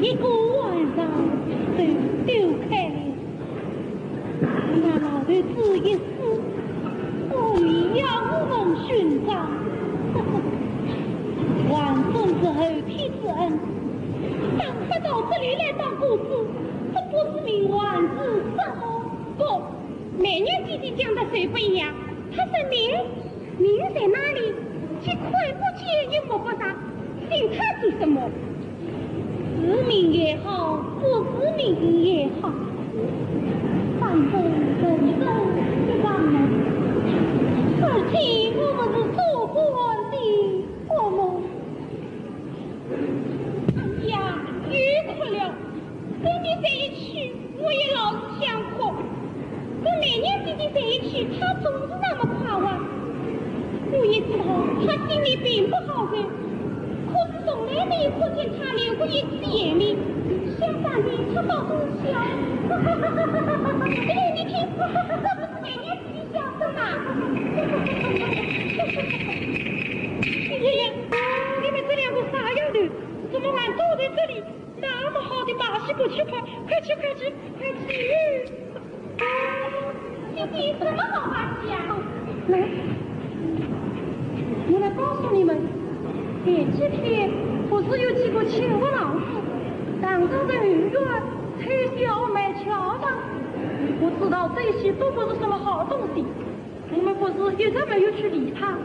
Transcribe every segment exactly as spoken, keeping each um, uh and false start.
一个晚上就丢开了。那老头子一死，我也无人寻找。还真是后天之恩，打发到这里来当歌子，这不是命还是什么？不，梅娘姐姐讲的谁不一样？她说命 命在哪里？既看不见也摸不着，信他做什么？是命也好，不是命也好，反正人生一场梦，而且我们是做官的，我们……哎呀，又哭了。跟你在一起， 我也老是想哭，跟梅娘姐姐在一起，她总是那么快活。我也知道她心里并不好受，可是从来没有看见她流过一次眼泪。相反的，她倒是笑。哎，你看，这不是梅娘姐姐笑的吗？哎呀呀，你们这两个傻丫头，怎么还坐在这里？ 那么好的把戏不去看，快去，快去，快去！姐姐，什么好把戏啊？来，我来告诉你们，前几天不是有几个请客郎子，当着人面推销卖巧吗？我知道这些都不是什么好东西，你们不是一直没有去理他，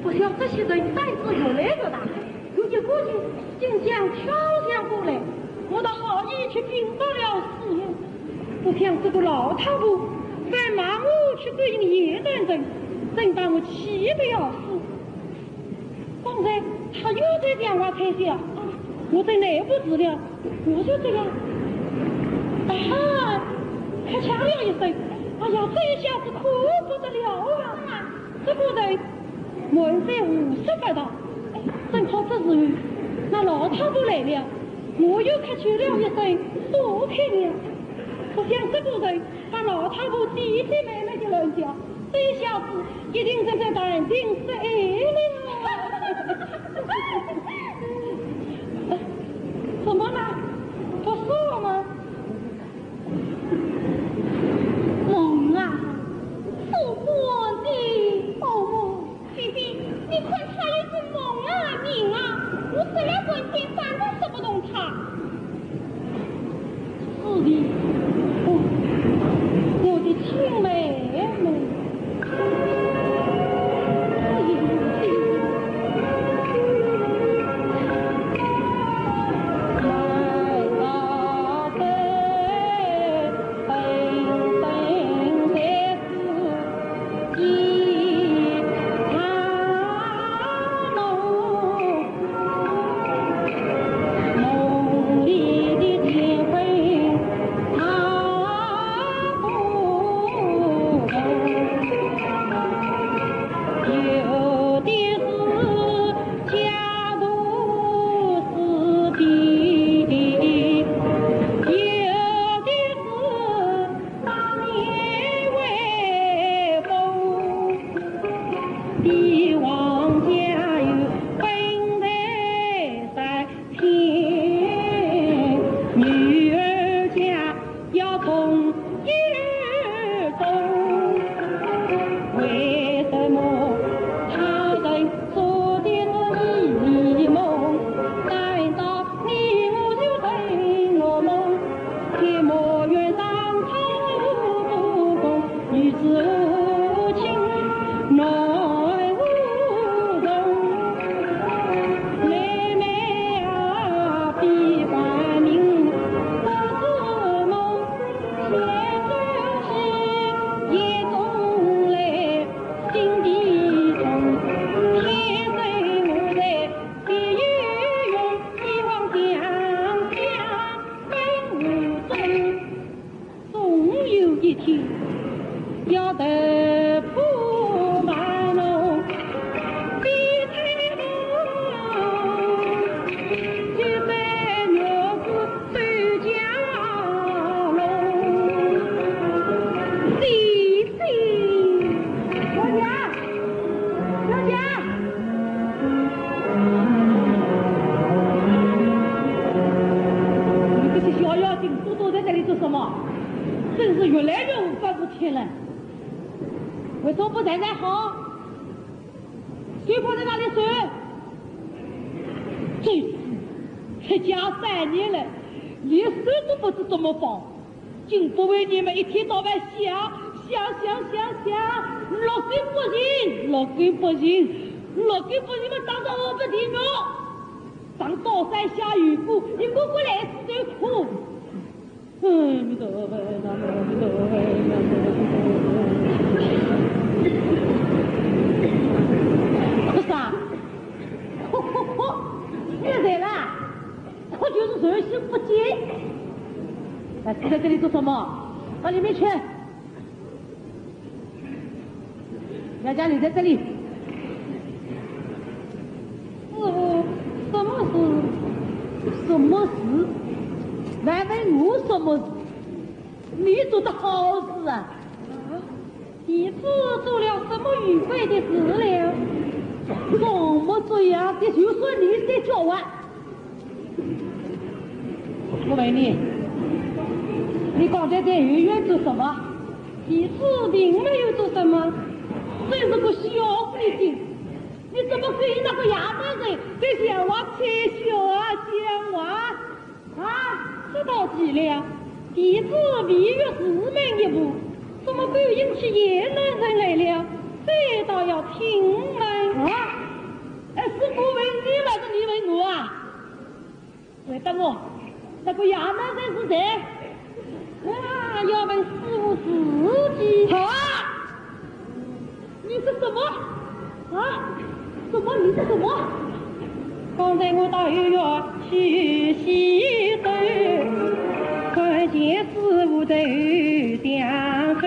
不想这些人胆子越来越大。 有一个人竟想跳墙过来，我的好意却拼不了死命。不想这个老太婆还骂我去勾引野男人，真把我气得要死。刚才她又在墙外推销，我真耐不住了，我就这样，哎呀，开腔了一声，哎呀，这一下子可不得了啊！ 这个人满身胡说八道，正好这时候，那老太婆来了，我又开口了一声，躲开了。不想这个人把老太婆姐姐妹妹的乱叫，这下子一定正在谈情说爱了。怎么了？不说了吗？ 梦啊，做官的。哦，姐姐，你看他也是梦啊，命啊，我实在关心，反正说不动他。是的，哦，我的亲妹妹。越来越无法无天了。为什么不站站好？手放在哪里？手？这次出家三年了，连手都不知怎么放。竟不为你们一天到晚想，想，想，想，想，落根不净，落根不净，落根不净嘛，打到我不地狱。上刀山下油锅，一个个来死都苦。 阿弥陀佛，南无阿弥陀佛，南无阿弥陀佛。不是啊，哭哭哭，死人啦！哭就是人心不静。哎，死在这里做什么？到里面去。 苗家留在这里。师父，什么事？什么事？还问我什么事？你做的好事啊！啊？弟子做了什么愚鬼的事了？什么做呀？这就算你在叫唤。 我问你，你刚才在后院做什么？弟子并没有做什么。真是个小狐狸精，你怎么跟那个野男人在讲话吹嘘啊，讲话？啊，说到底了，弟子未遇师门一步，怎么敢引起野男人来了？这倒要听闻。啊？哎，是我问你还是你问我啊？ 回答我，那个野男人是谁？啊，要问师父自己。好啊！你说什么？啊？什么？你说什么？刚才我到后院去洗手，看见师父在墙头，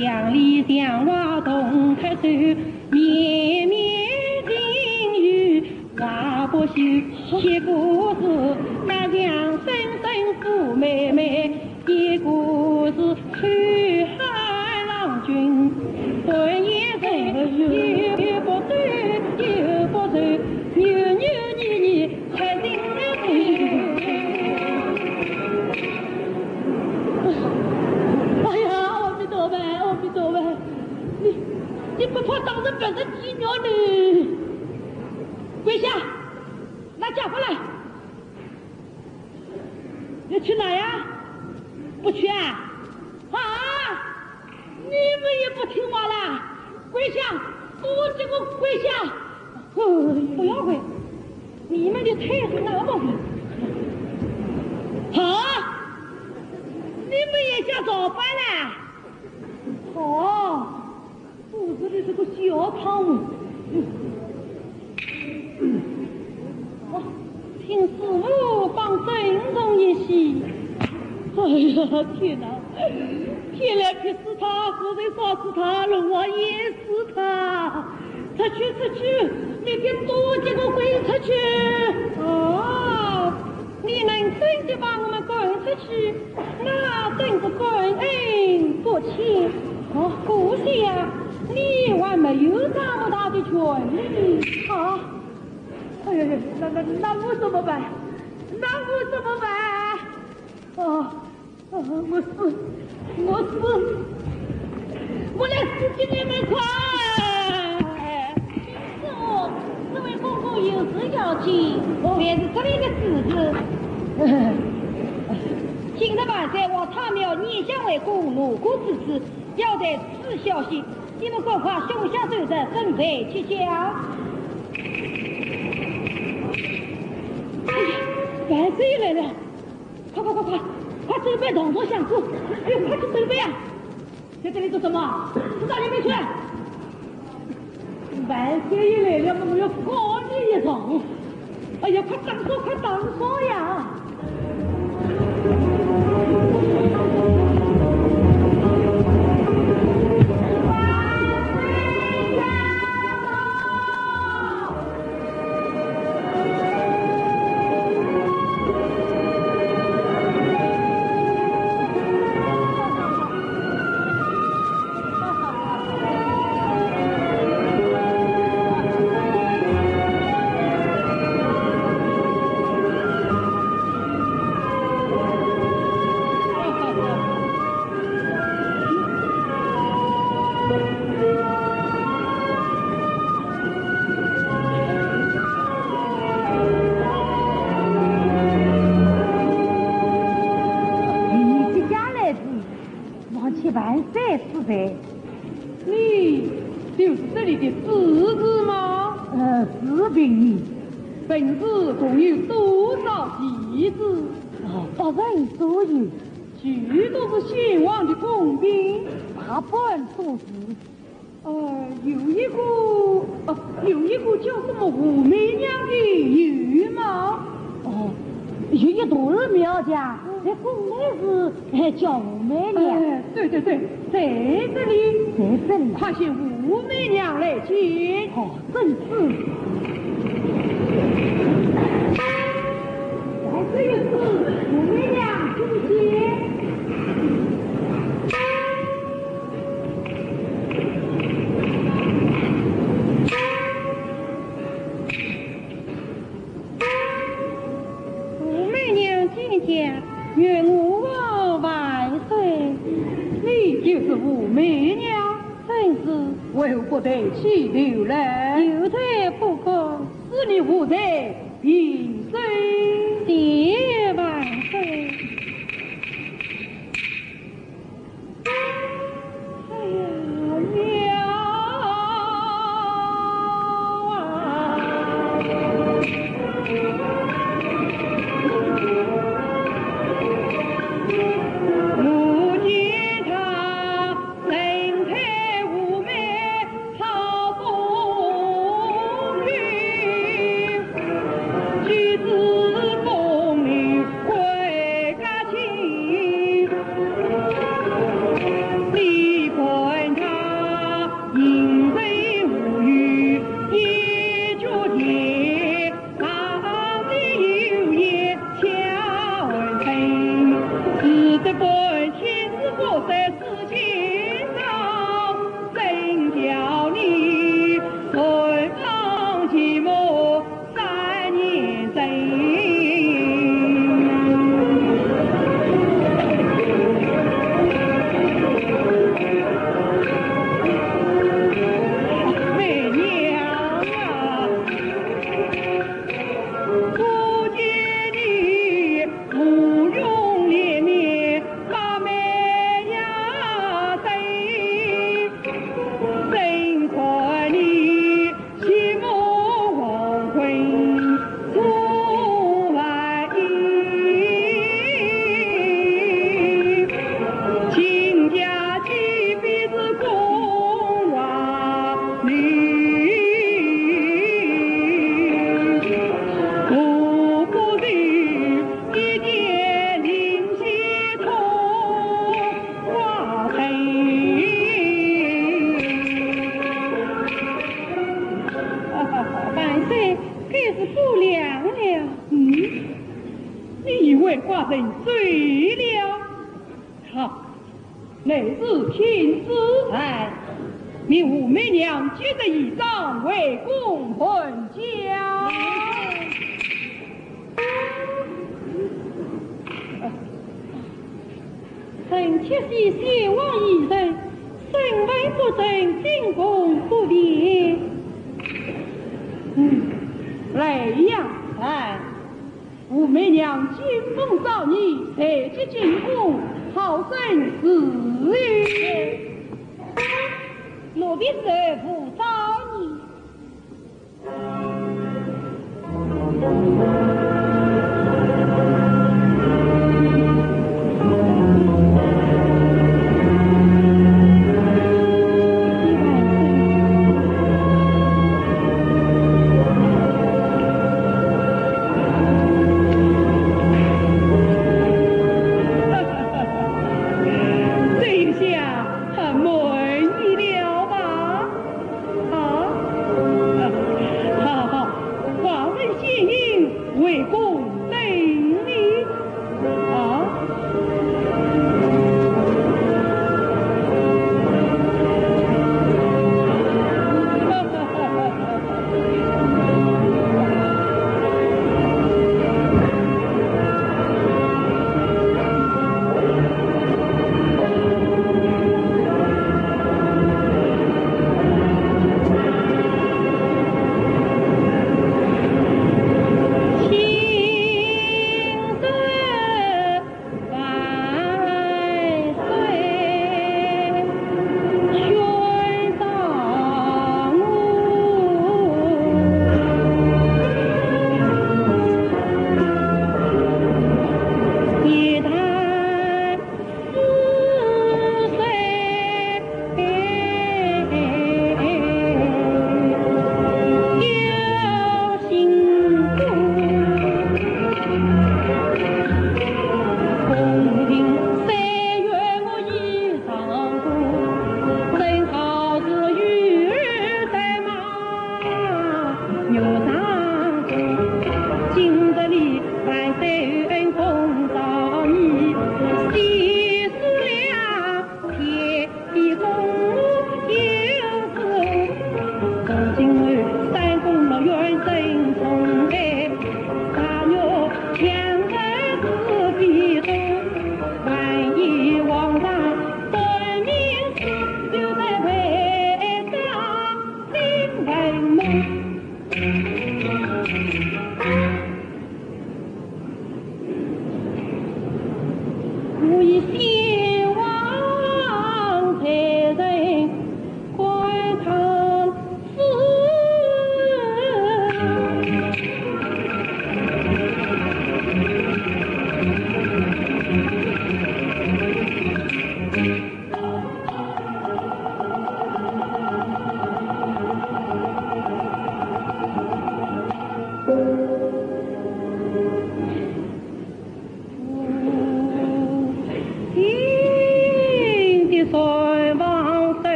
墙里墙外动咳嗽，面面尽有 话不休，一个是那样生生苦妹妹，一个是秋海郎君，半夜睡又不走，又不走，扭扭捏捏，才醒了头。哎呀，阿弥陀佛，阿弥陀佛，你，你不怕当着别人地狱呢？跪下！ 拿家伙来！你去哪呀？不去啊？啊！你们也不听话啦？跪下！都给我跪下！哎呦，不要跪，你们的腿是那么硬。好，你们也想造反啦？好。 肚子里是个小汤圆。哦，请师父帮斟重一些。哎呀，天哪！天来劈死他，火柴烧死他，龙王淹死他！出去，出去，你给多几个滚出去！哦，你能真的把我们赶出去，那真是感恩不尽。哦，可惜呀，你还没有那么大的权力。啊，哎呀呀，那，那，那我怎么办？那我怎么办？啊，啊，我死，我死，我来死给你们看！师父，这位公公有事要紧，哦，便是这里的事情。今日晚在我太庙拈香为公，路过此处，要带此消息，你们赶快胸下手着，准备吉祥。哎呀，万岁爷来了！快快快快，快准备动作相助，哎，快去准备啊！ 在这里做什么？到里面去！万岁爷来了，我们要告你一状。哎呀，快打扫，快打扫呀！子字吗？呃，是平民。本字共有多少集子？哦，八成左右。许多是先王的宫嫔。大半都是。呃，有一个，哦，有一个叫什么武媚娘的，有吗？哦，有一个大寺庙的，在宫内是，哎，叫武媚娘。哎，对对对，在这里。在这里。快请武媚娘来见。哦，正是。来，这一次武媚娘请见。武媚娘见驾，愿吾皇万岁。你就是武媚娘？正是。为何不抬起头来？有罪不敢。是你无罪平身。谢万岁。 哎呀，娘啊！我见她身材妩媚， 好风流，举止风流贵家亲。你看她英俊无与，一脚踏上的游园香喷，使得半天使不得自己 今朝怎叫你重逢寂寞三年春？媚娘啊，不见你 芙蓉脸面把美呀生，怎看你寂寞黄昏重返影？亲家既非是宫外女，何不是 一见灵犀通花开。万岁，该是不良了。嗯，你以为寡人醉了？好， 乃是天子。哎，命武媚娘接着衣裳回宫还驾。臣妾系先王遗人，身外不曾进宫不便。嗯，来呀，哎。 武媚娘金凤召你，随即进宫，好生侍候。奴婢随父召你。这一下很满意了吧？啊，好，好，好，寡人先行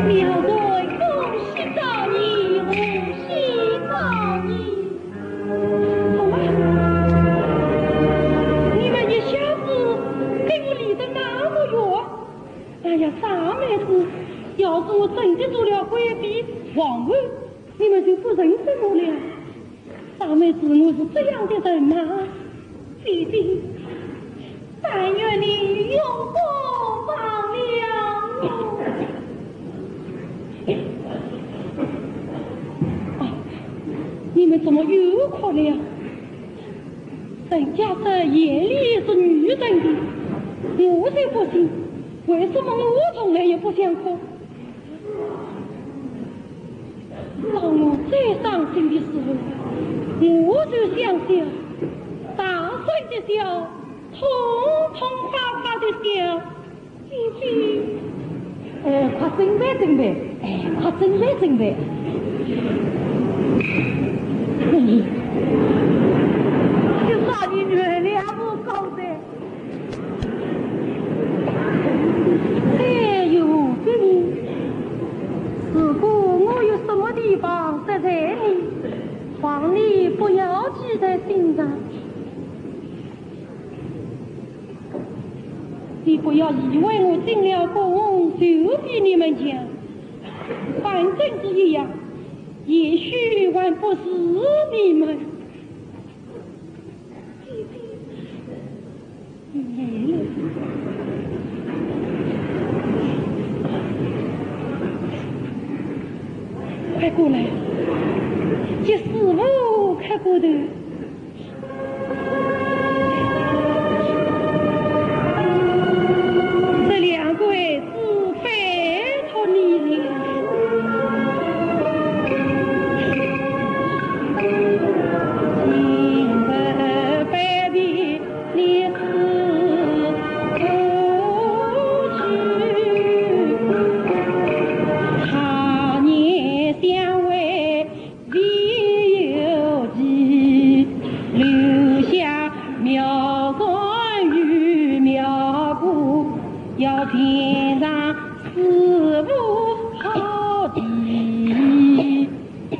苗瑞，恭喜早年，恭喜早年！怎么，你们一下子跟我离得那么远？哎呀，傻妹子，要是我真的做了贵妃皇后，你们就不认得我了。 傻妹子，我是这样的人吗？姐姐，但愿你永不忘了我。啊，你们怎么又哭了？人家这眼泪是女人的，我就不信，为什么我从来也不想哭？ 当我最伤心的时候，我就想笑，大声的笑，痛痛快快的笑。姐姐，哎，快准备准备，哎，快准备准备。哎，这少年人了不高的。 哎呦，夫人，如果我有什么地方得罪你，望你不要记在心上。你不要以为我进了宫就比你们强，反正是一样，也许还不如你们。 快过来，给师父磕个头。这两个 拜托你了。要品尝 师父好的，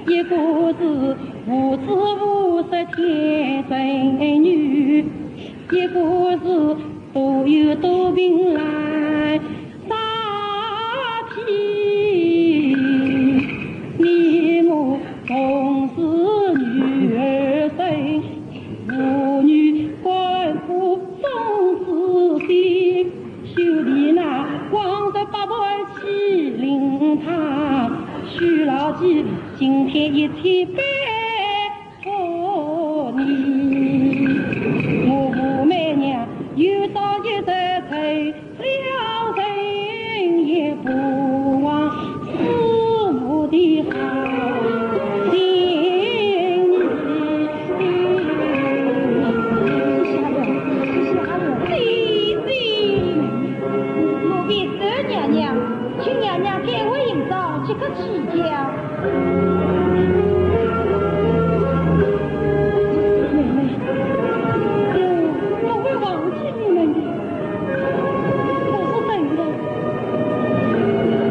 一个是无知无识天真女，一个是多有多病来杀气。你我同是女儿身，父女甘苦总是心。 兄弟那往日百般欺凌他，许老弟今天一起拜托你。我武媚娘有朝一日成了人，也不忘师父的好心意。 姐姐，奴婢周娘娘，请娘娘改回行装，即刻起驾。妹妹，我不会忘记你们的。 我是真的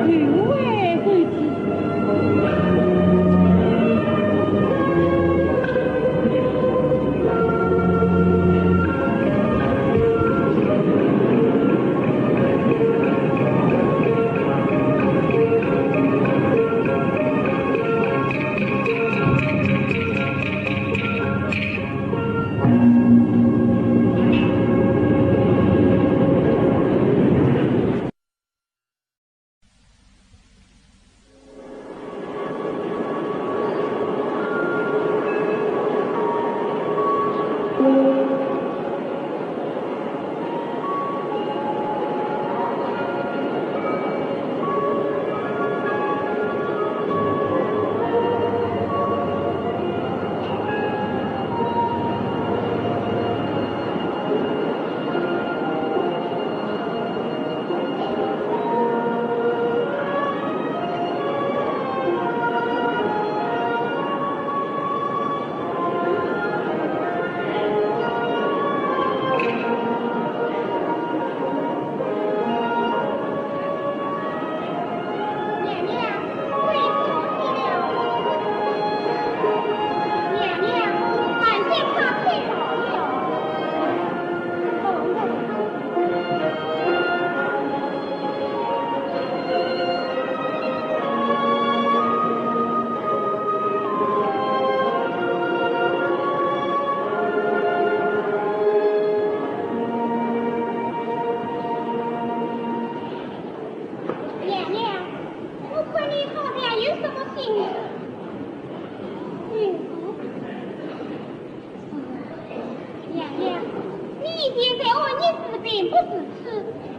后悔不及。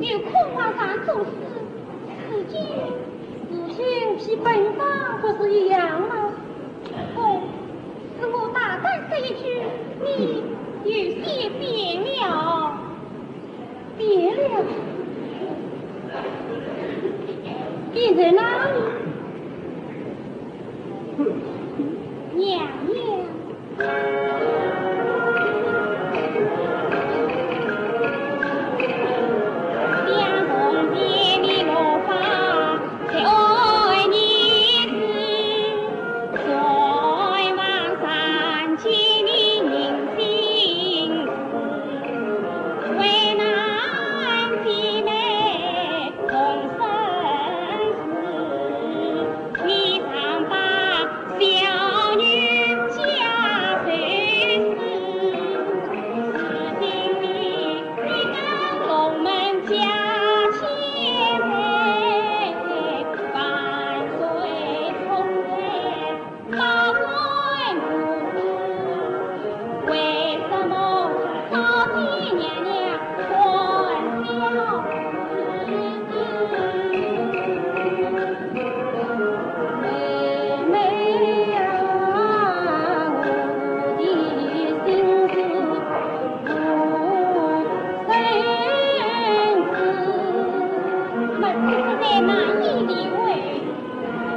有空皇上做事，如今，如今批本章不是一样吗？哦，是我大胆说一句，你有些变了。变了？变在哪里？娘娘。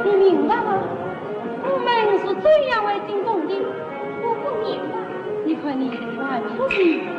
你明白吗？我们是怎样为进宫的？我不明白。你看你还不明白。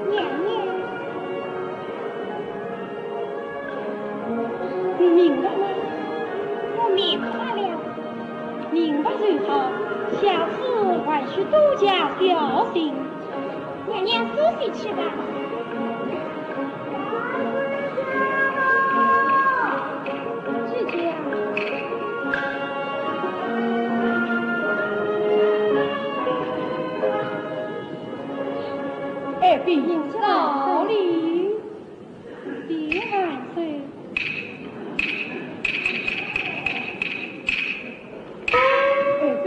娘娘，你明白吗？我明白了。明白就好，下次还需多加小心。娘娘休息去吧。 爱妃，到礼。谢万岁。爱妃，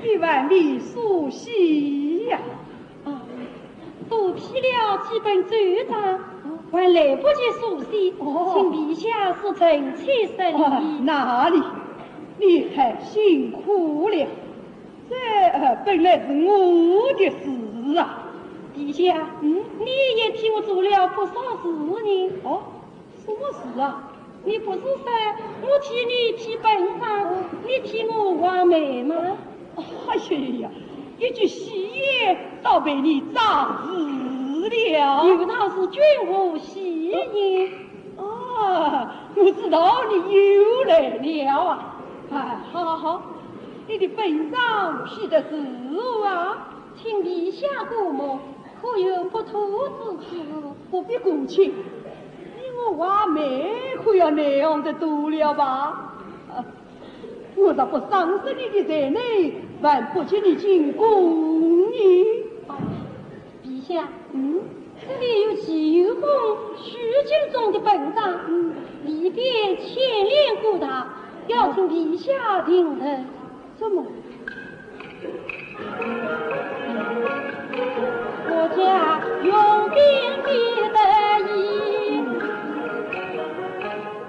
你还未梳洗呀？ 啊，多批了几本奏章，还来不及梳洗，哦。请陛下恕臣起身。哦，哪里，你太辛苦了，这，呃，本来是我的事啊。陛下，嗯？你也替我做了不少事呢。哦， 什么事啊？你不是说我替你批本章，你替我画眉吗？哎呀呀，一句戏言倒被你仗势了。有道是君无戏言。啊，我知道你又来了啊。哎，好好好，你的本章批的如何啊？请陛下过目，可有不妥之处？不必恭请。画眉可要难行得多了吧？我若不赏识你的才能，还不及你进宫呢。陛下，嗯？这里有乾元宫许金宗的本章，嗯。里边牵连过大，要请陛下定夺。怎么？ 我家用兵必得已，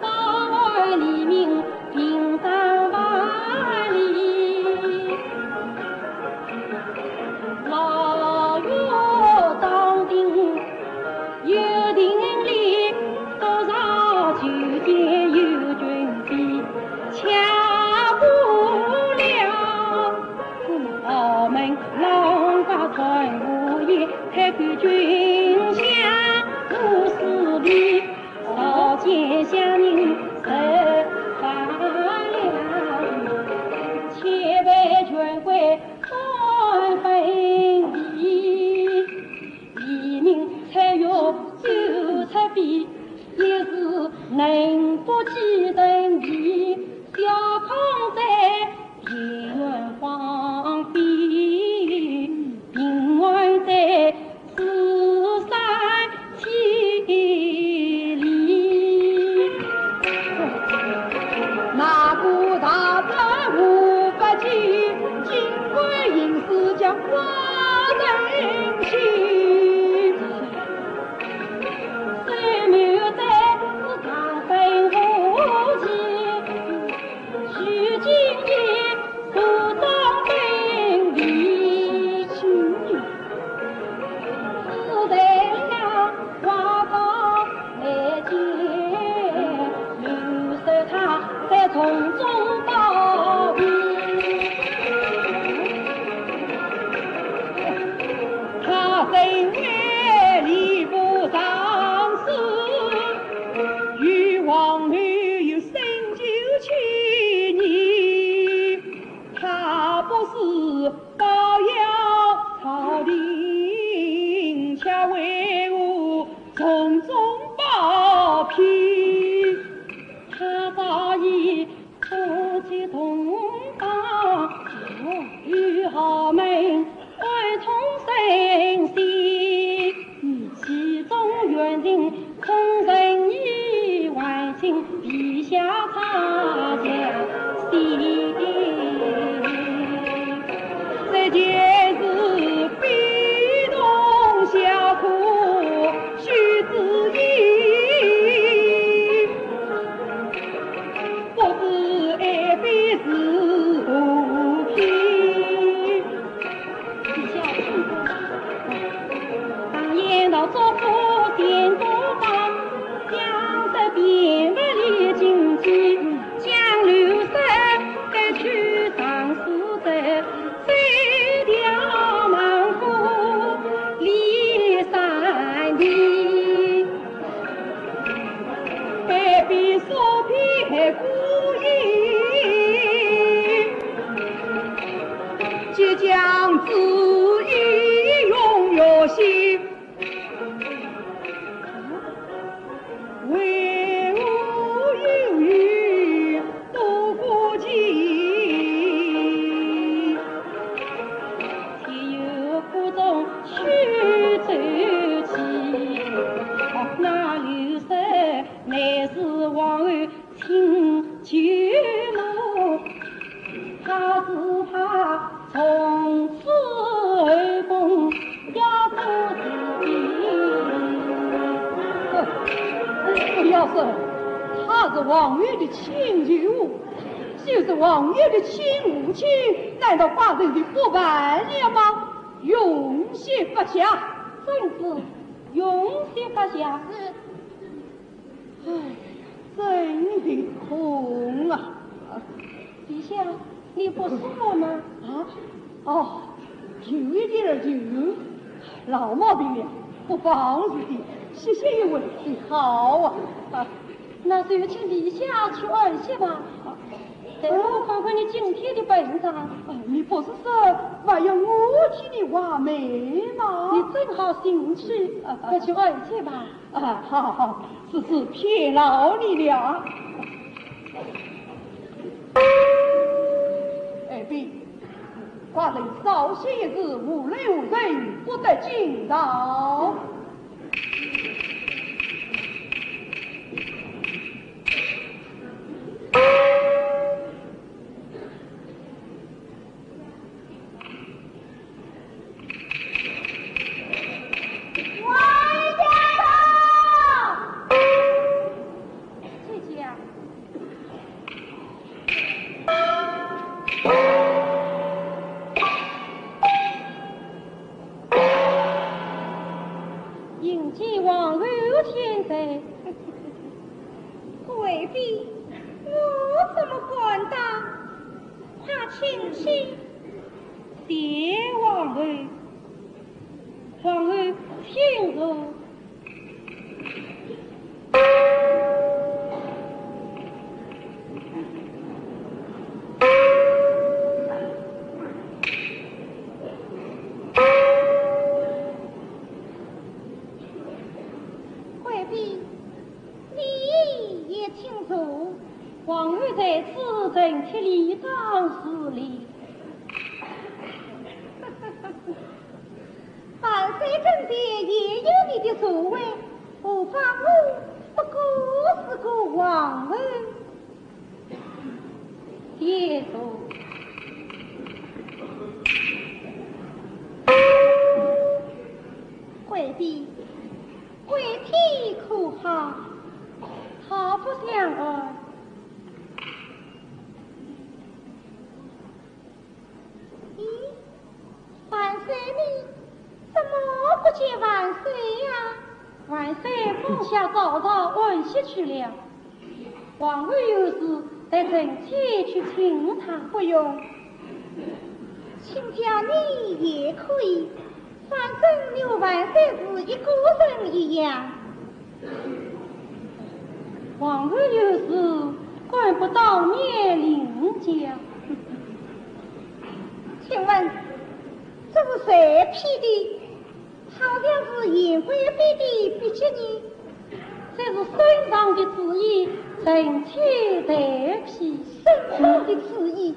保安黎民平三万里。老岳当定有定力，多少九天有军备，抢不了。 豪门浪花传无言，太守军饷无势力，少见乡民受罢了。千万权贵分分地，黎民才有救出边，一时能不计人意，小康在 田园荒废，平安在此山千里。那个大道无法去，金贵银丝将我等起。水流在此长生无期。 如今你不当分离，死在了花高台前，留守他在从中保庇。他身为礼部尚书，与皇后有 深仇千年，他不是保佑朝廷，却为我从中保庇。他早已不及同胞，与豪门 爱同生死，其中原因空人意，还请陛下察觉细细。这件事非同小可，须知一，不知爱妃是何意。 陛下请坐。常言道，作福田中方，将这边不离荆棘，将流失改去常书者，这条蛮虎离山地。 海边所披海孤影，即将之意永远心。为何犹豫多过期？且由府中去走棋，那刘氏 乃是皇后亲舅母，她只怕从此后宫要做主的。哼，不要说她是皇后的亲舅母，就是皇后的亲母亲，难道寡人就不办了吗？容色发下。正是，容色发下。是。 哎呀，真的痛啊！陛下，你不适了吗？啊？哦，有一点儿痛，老毛病了，不妨事的，歇歇一会就好啊。啊，那就请陛下去安歇吧。啊，待我看看你今天的本章，哎，你不是说还要我替你画眉毛？你正好兴趣，啊，快去画去吧。啊，好，好，是，是，偏劳你了。哎，别，寡人少写一字，无论何人不得惊扰。 迎接王后千岁。贵妃，我怎么敢当？快请起。谢王后。王后，请坐。 贵妃，你也请坐。王后在此，臣妾理当侍立。 万岁正殿也有你的座位，何况我不过是个王后。谢座。贵妃，贵体可好？好不相安。 咦，万岁呢？怎么不见万岁呀？万岁刚下早朝安歇去了。王后有事，待臣妾去请他。不用，请教你也可以。 反正你和万岁是一个人一样。王后有事，管不到你领教。请问，这是谁批的？好像是严贵妃的笔迹呢。这是圣上的旨意，臣妾代批。圣上的旨意？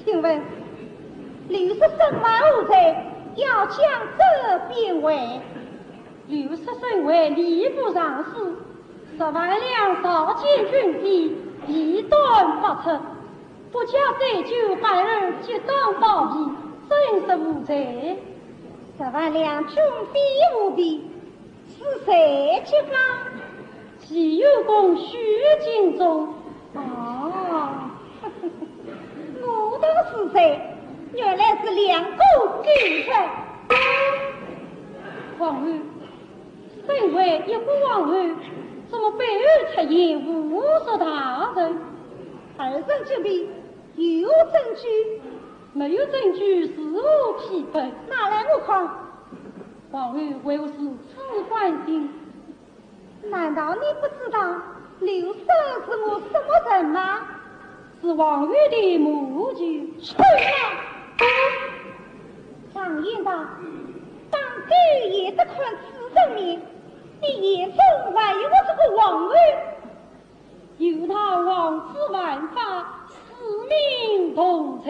请问，刘氏身患何罪，要将这边围？刘氏身为吏部尚书，十万两朝见军费，一断不出，不加追究，反而即当保庇，真是无罪。十万两军费无比， 是谁去发？徐有功、许敬宗。哦，我道是谁，原来是两个狗日。王后，身为一国王后，怎么背后出言侮辱大人？二人之间有证据？没有证据，如何批本？拿来我看。王后为何如此关心？ 难道你不知道刘氏是我什么人吗？是王后的母舅。吹了！常言道，打狗也得看主人面，你眼中还有我这个王后？有道王子犯法， 死命同罪。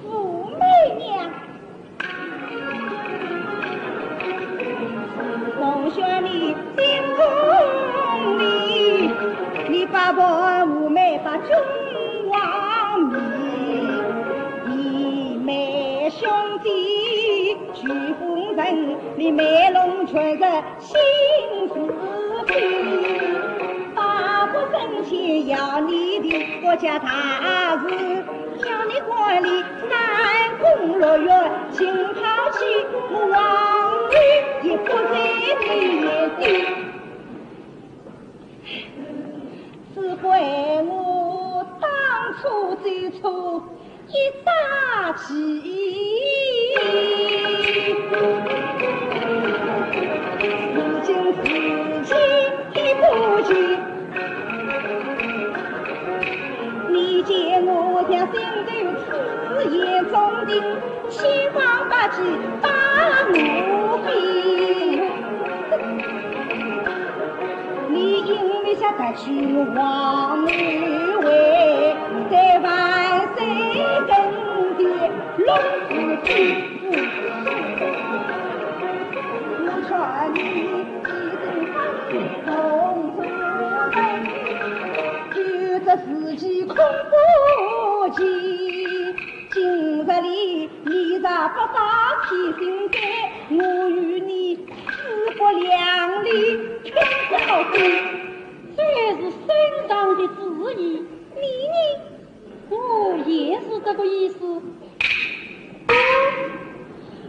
武媚娘。同学你进宫里，你把我武媚把君王迷，你妹兄弟许封神，你妹弄权人 心是非，八国升迁要你的，国家大事要你管理，三宫六院尽抛弃，我王后也不在你眼底。只怪我当初最初 一大气。如今你因为下得去王位位，在万岁跟前弄死去。我劝你一定放心从此，有这事情恐怖极。 今日里你若不打起心肝，我与你势不两立，听好听。这是圣上的旨意，你呢？我也是这个意思。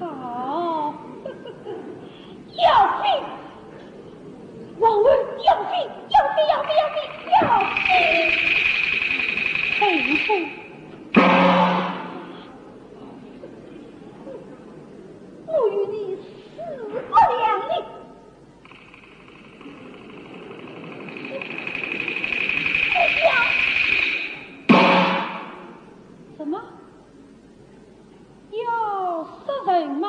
好，要死！王后，要死！要死！要死！要死！要死！臣妾 我与你势不两立。哎呀！什么？要杀人吗？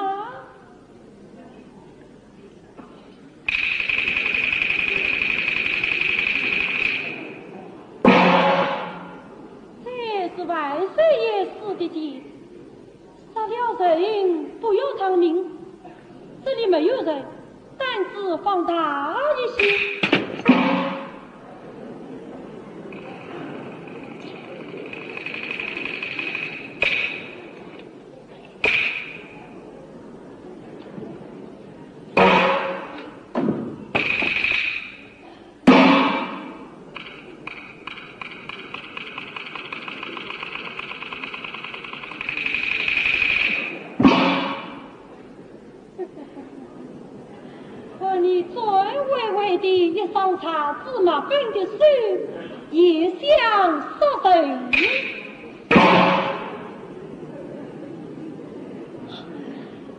这是万岁爷赐的计，杀了人不要偿命。这里没有人，胆子放大一些。 看你皱紋微微的一双茶芝麻般的手，也想杀人。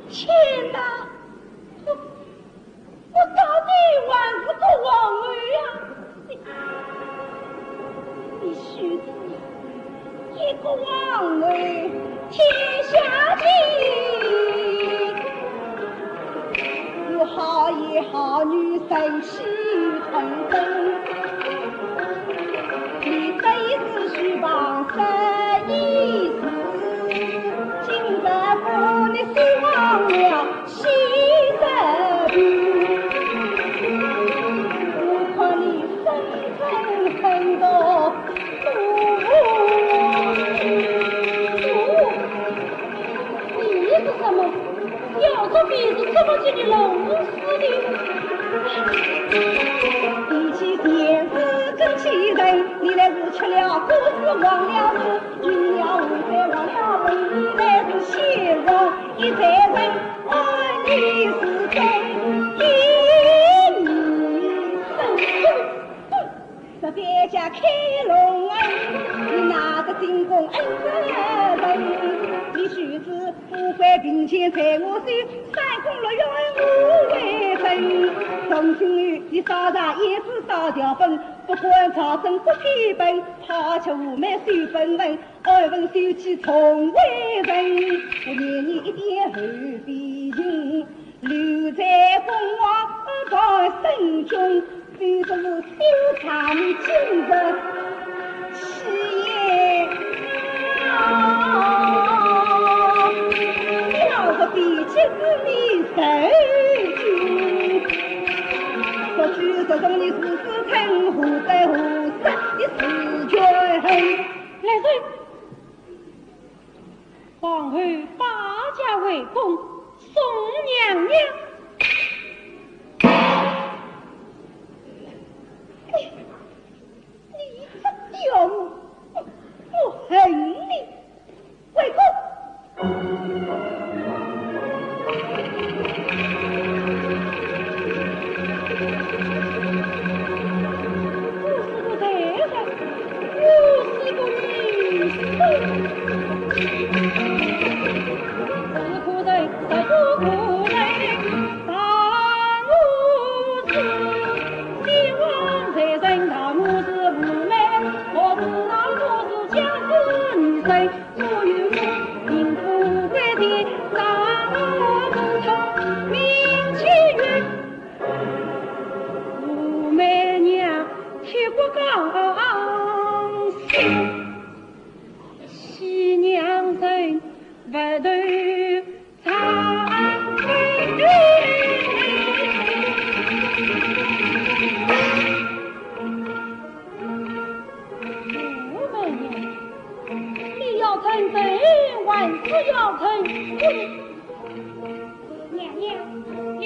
天哪！我到底还是个王后呀！你，你须知 一个王后天下尽，有好言好语神气吞吞。你这一世须防这一世，今日把你收放了 西山，我看你生生恨到骨。你是什么？要做比是怎么给你弄死的？比起前世跟前人，你乃是吃了果子忘了事， 你要我再忘了本，你乃是先王一代人，爱你是真，一你深深。十八家开龙恩，你哪个进宫恩人？你须知富贵贫贱在我手，三宫六院我为证。从今后你烧茶也是烧掉本，不管朝政不偏本，怕吃无梅水本本。 爱恨手起从未成，不念你一点后悲情，留在公王在身中，非是我羞惭今日起也。啊，你老子比肩是你受惊，说句实话，你是是称呼在何事的事权？来人！ 皇后把驾回宫，送娘娘。你，你这刁民，我恨你！回宫！我是个罪人，我是个女人。 是个罪人，是个罪人。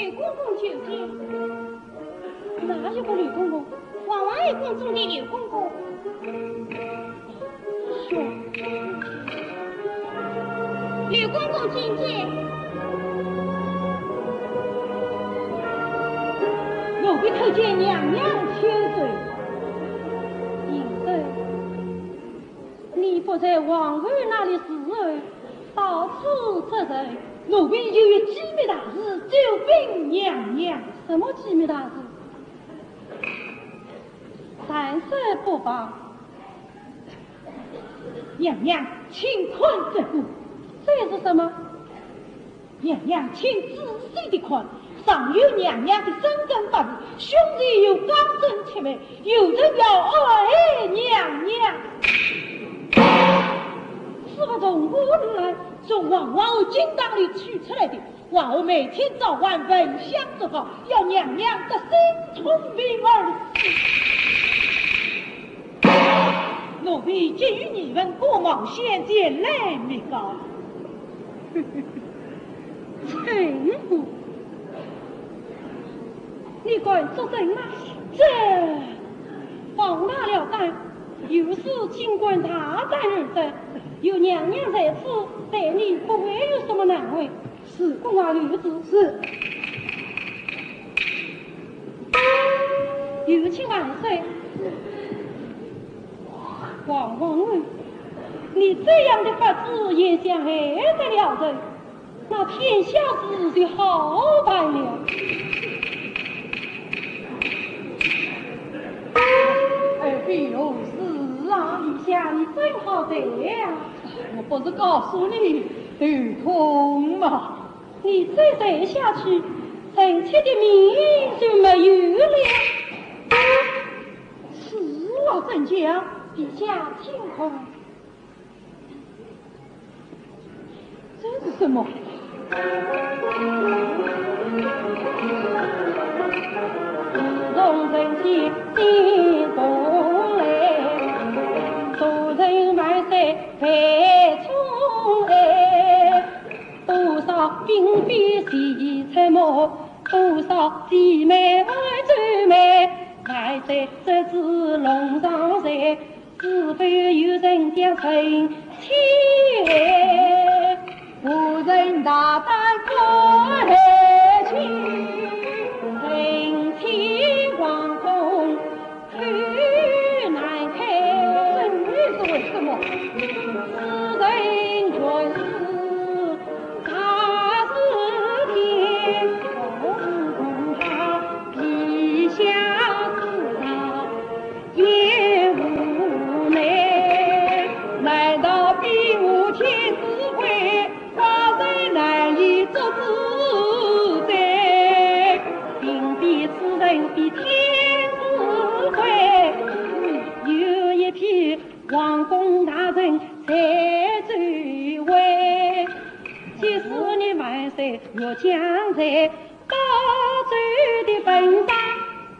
刘公公求见。哪一个刘公公？王王爷宫中的刘公公。是。刘公公觐见。奴婢叩见娘娘千岁。平身。 你不在王后那里侍候，到此作甚？奴婢有一机密大事，久禀娘娘。什么机密大事？暂时不报。娘娘，请看这个。这是什么？ 娘娘，请仔细地看，上有娘娘的生辰八字，胸前有刚正七脉，有人要害娘娘。此物从何而来？从王王后金堂里取出来的。王后每天早晚焚香祝告，要娘娘得生聪明儿子。奴婢急于疑问，故冒先前来密告。 臣服。你敢作证吗？这放大了胆，有事尽管大胆而证。有娘娘在此，待你不会有什么难为。是。宫外留旨。是。有请万岁。王王后，你这样的法子也想害得了人？ 那天下事就好办了。哎，不如此啊。陛下，你真好才呀。我不是告诉你，头痛吗？你再这样下去，臣妾的命就没有了。是啊，怎讲？陛下，请看。 这是什么？从人间进宫来，大人万岁万宠爱，多少嫔妃喜出没，多少姐妹爱姊妹，万岁这次龙上山， 是否有人将人妻害？无人大胆敢害妻，人妻惶恐口难开。这又是为什么？此人原是 大热天，恐怕陛下知道也无奈。难道比武天子贵，寡人难以做主宰？定比此人比天子贵，有一批 王公大臣在周围，即使你万岁若将在，到周的坟上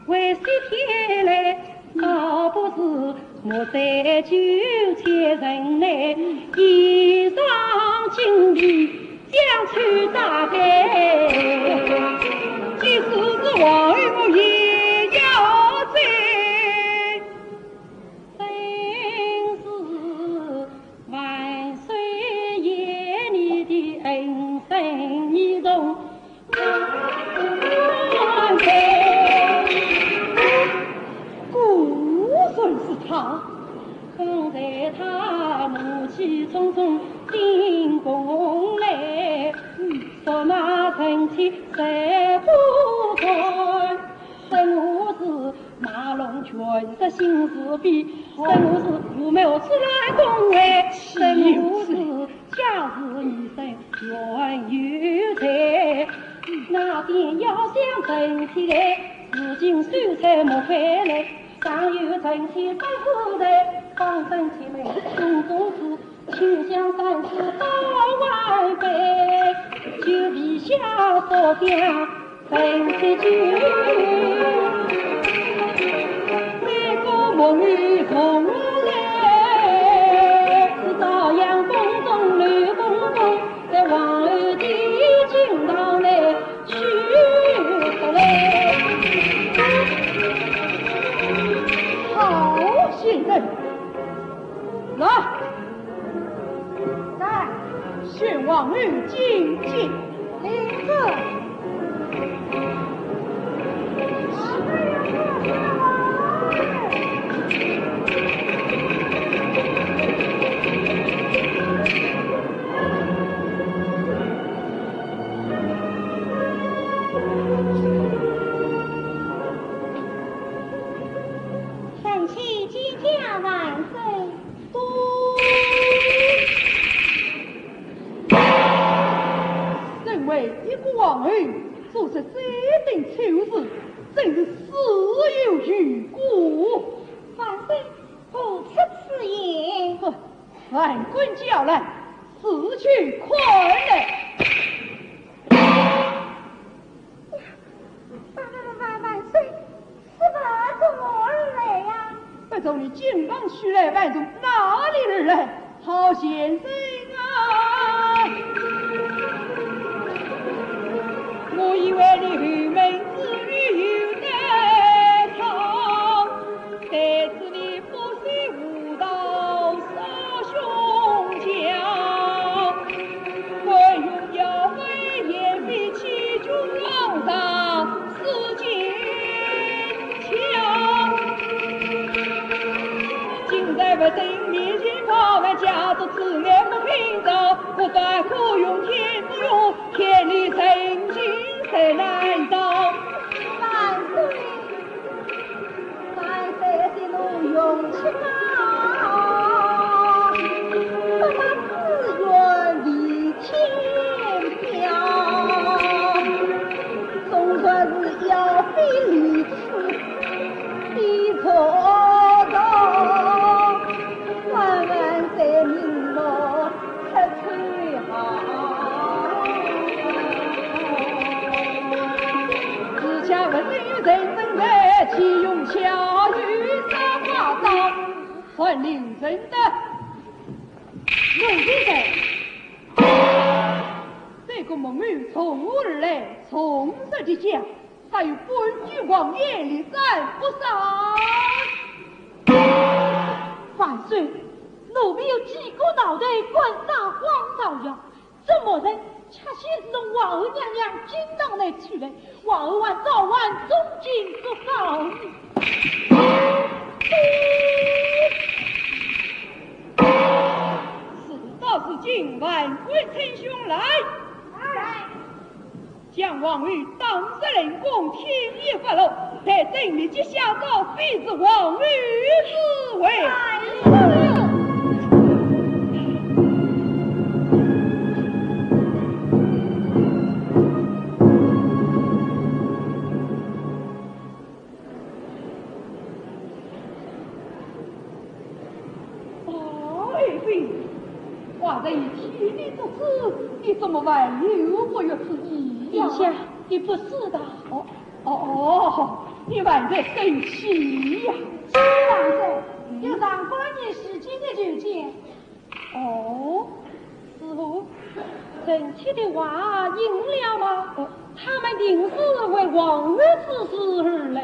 为西天来，倒不如莫在九千人内，衣裳锦被，将去扎盖。即使是王后我也要在。 真是万岁爷，你的恩深义重难背。果然是他。方才他怒气冲冲进宫来，说那臣妾谁不敢，说我是 卖弄权势行是非，说我是武某出来恭维，说我是家事女生原有罪。那边要想臣妾来，如今秀才莫回来，尚有臣妾三夫人，方生姐妹胸中刺， 休想三次到外边，就陛下所讲，臣妾就这个梦里梦来，是朝阳宫中刘公公，在王后的金堂来去王后觐见。领旨。臣妾见驾万岁。 身为一国王后，做出这等丑事，真是死有余辜。万岁，何出此言？哼，万官叫来，死去看来。 万万万万岁，是不从何而来呀？不从你金榜许来，还从哪里而来？好先生啊！我以为你后门之女有得宠，谁知你 不是无道杀兄家，敢用妖妃言语欺君罔上，是奸巧。今在百姓面前抛开家族，自爱不平道，不但可用天之用，天理人情谁难当？万岁！ 万岁息怒，容且吧，不把紫苑为天标，纵然是妖妃离此，亦错当。万万岁，命我 出去好。自家文人有人生在，岂用巧语耍花招？传令人等，奴婢在。这个孟玉从何而来？从何而来？ 还有本郡王爷立斩不赦。万岁，奴婢有几个脑袋敢撒谎造谣，这么人恰恰是从皇后娘娘金堂内取来，皇后还早晚重金不告。事到如今，万岁称兄来。来。 将王后打入冷宫，天也发怒，待朕立即下诏，废除王后之位。哦，爱妃，寡人已替你做主，你怎么还有不悦之意呀？陛下，你不知道。哦，哦，哦，你还在生气呀？是啊，万岁，有上官仪、徐进的求见。 哦，师父，臣妾的话应了吗？呃。他们定是为王后之事而来。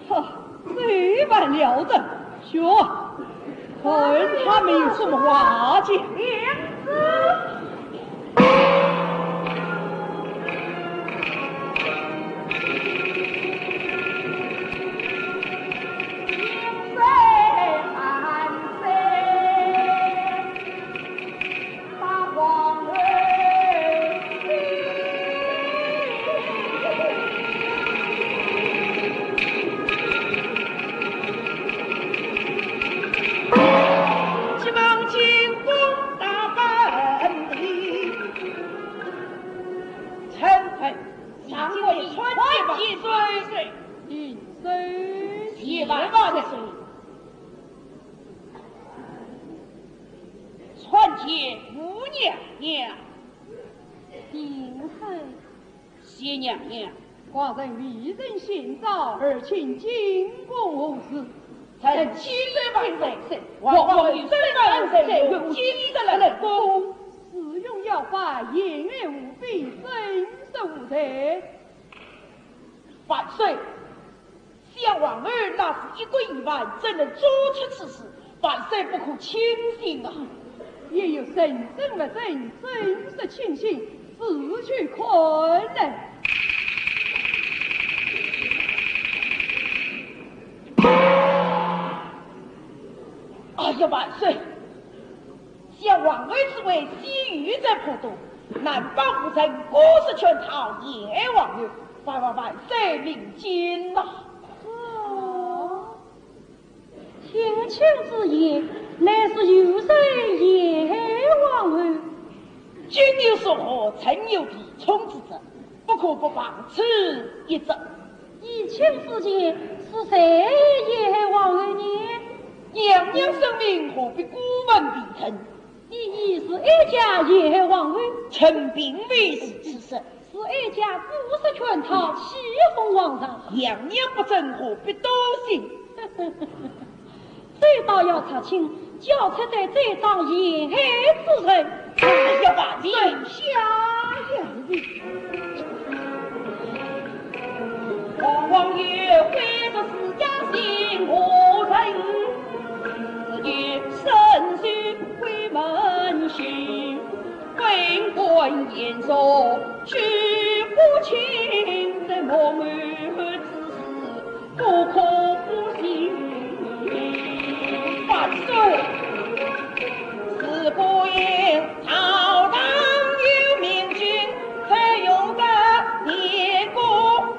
哈，这般了得，去，看他们有什么话讲。领旨。 臣等上跪参见万岁。万岁。谢万岁。参见五娘娘。平身。谢娘娘。寡人未曾献诏，而请进宫何事？臣千岁万岁，皇后身犯罪，今日入冷宫。 使用妖法，言语无非，怎说无罪？万岁，想王后乃是一国之君，怎能做出此事？万岁不可轻信啊！也有人证物证，真实情形，自去看来。哎呀，万岁！想皇后之位，昔日在普陀，难保无人过失圈套，陷害皇后，还望万岁明鉴呐。哦，卿卿之言，乃是有人陷害皇后。君有所护，臣有避冲之责，不可不防此一责。依卿之见，是谁陷害皇后呢？娘娘圣明，何必过问微臣？你意是哀家陷害皇后？臣并非如此说。是哀家过失圈套，欺哄皇上。娘娘不争，何必多心？这倒要查清，叫出在这桩陷害之人。哎呀，万岁！下呀！皇后有悔，这自家心无人，自己身受鬼门刑，本官严嵩，举不清的蒙恩之事， 不可不信。万岁！自古言朝堂有明君，才有个天官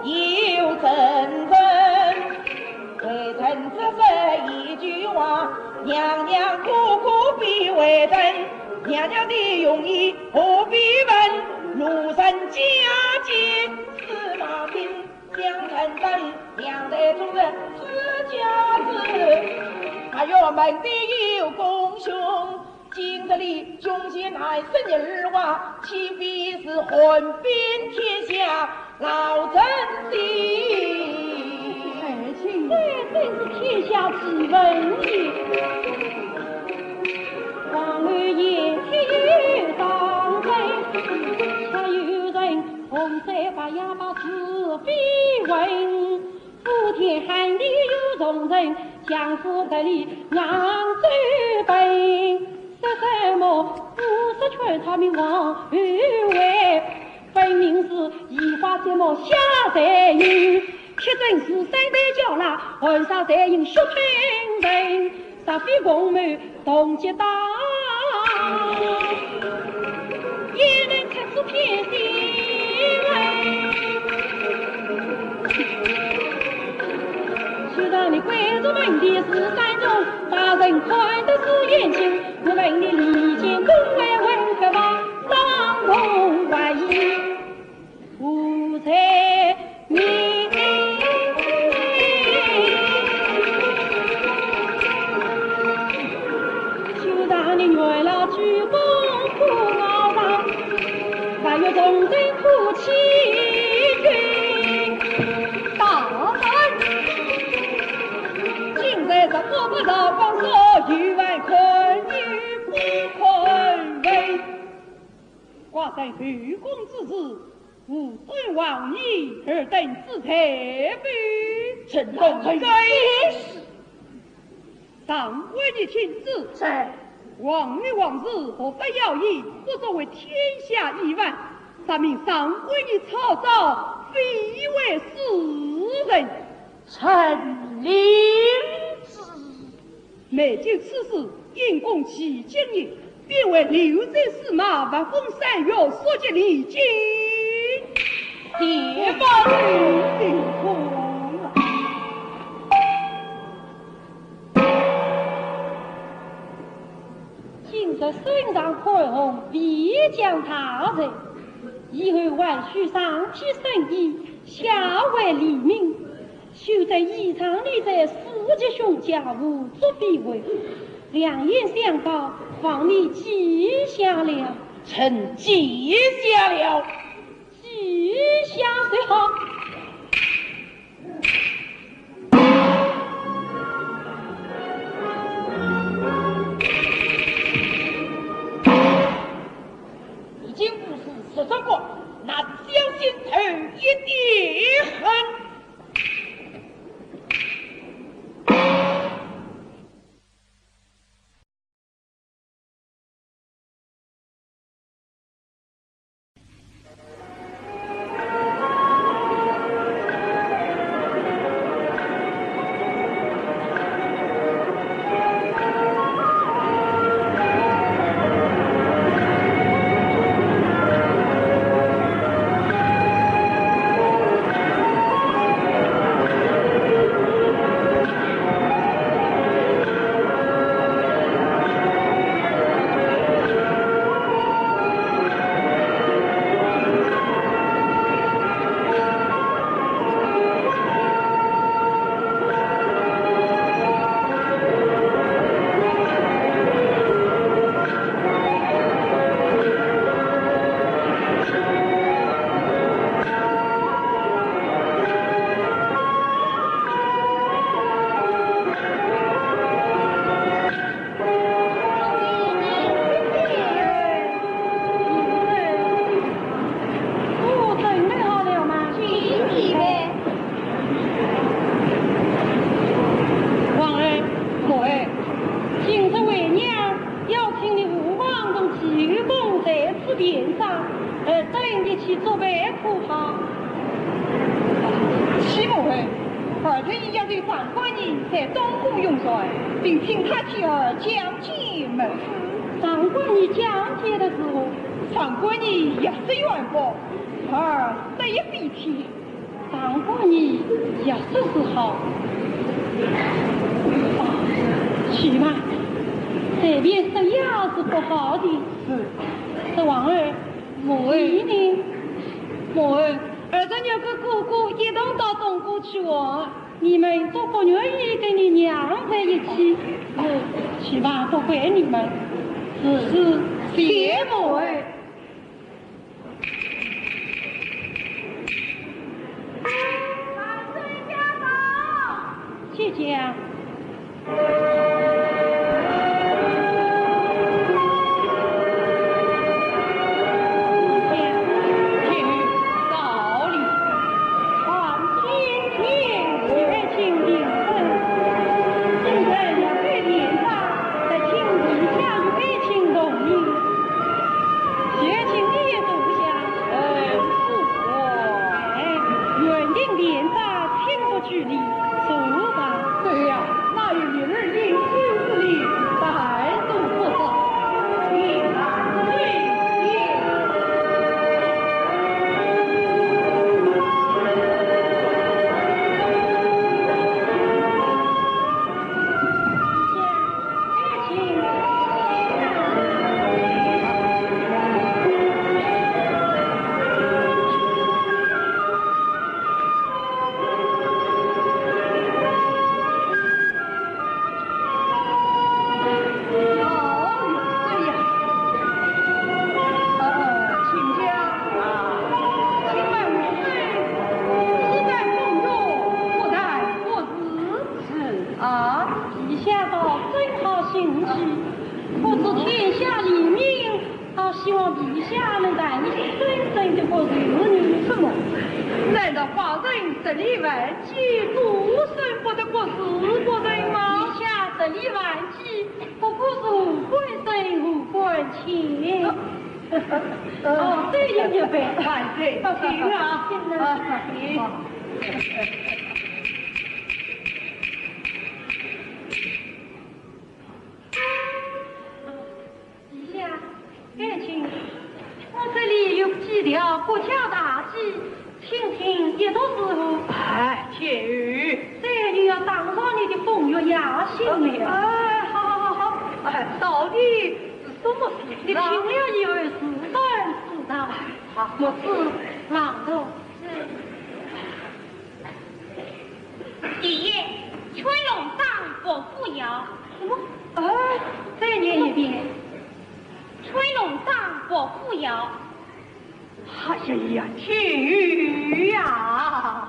有正人。微臣只说一句话，娘娘苦苦逼微臣，娘娘的用意何必问？路人皆知司马卿， 两人等，两代宗室世家子。哎哟，门第有功兄，今日里凶险难赦你儿啊，岂非是害本天下老臣心？爱卿，这真是天下之问也。皇后言语当真，却有人 红嘴白牙把是非问，呼天喊地有众人，江湖得里让周本。说什么五十圈套命皇后为，分明是移花接木下罪人，铁证是三代交拉，含沙罪人血喷人。 煞费功夫同结党，也能出此天地来。虽然你跪着问的是山中，大人看的是眼睛，我问你离间公为问个吧，当中怀疑。 无罪名。就让你元老鞠躬苦熬上，还有众人苦其心。大人，今日这个不饶光说，有犯困于不可为。 寡人后宫之事，无尊王爷尔等之罪否？臣等该死。上官仪请旨。在。皇后皇子何不要意，不作为天下疑犯，查明上官仪曹操非为私人。 臣领旨。未经此事，因公起今日，必为流罪司马，发疯山岳，速节离京。谢万岁。今日圣上宽宏，必将大罪，以后还需上批圣谕，下为黎民。 休得倚仗你这四级凶家胡作非为，两眼相告，望你记下了。臣记下了。记下就好。已经不是十足个，那小心头一点狠。这一日，上官仪在东宫用膳，并请他前儿讲解门子。上官仪讲解的如何？上官仪也是元宝，而得一飞天。上官仪也是是好。啊，去吧，这边说呀是不好的。是。这王儿，母后。你呢？母后，儿子要跟哥哥一同到东宫去玩。 你们都不愿意跟你娘在一起，我去吧，不怪你们。是，是，谢母后。姐姐啊。 对呀，那与林儿因亲之礼，但是不少。啊，陛下倒真好心计，不知天下黎民 倒希望陛下能让你真正的国事呢。什么？难道寡人十里万计都算不得国事不成吗？陛下十里万计，不过是无官身无官钱。哦，这也一般。万岁，请啊。请啊。啊，请。陛下，爱卿，我这里有几条国家大计，请听一读如何？哎，且慢。这又要打扰你的风月雅兴了。哎，好，好，好，好。哎，到底是什么事情啊？你听了以后自然知道。好。墨子，朗读。 第一，劝龙生伏虎啸。什么？哎，再念一遍。劝龙生伏虎啸。哎呀呀，天呀！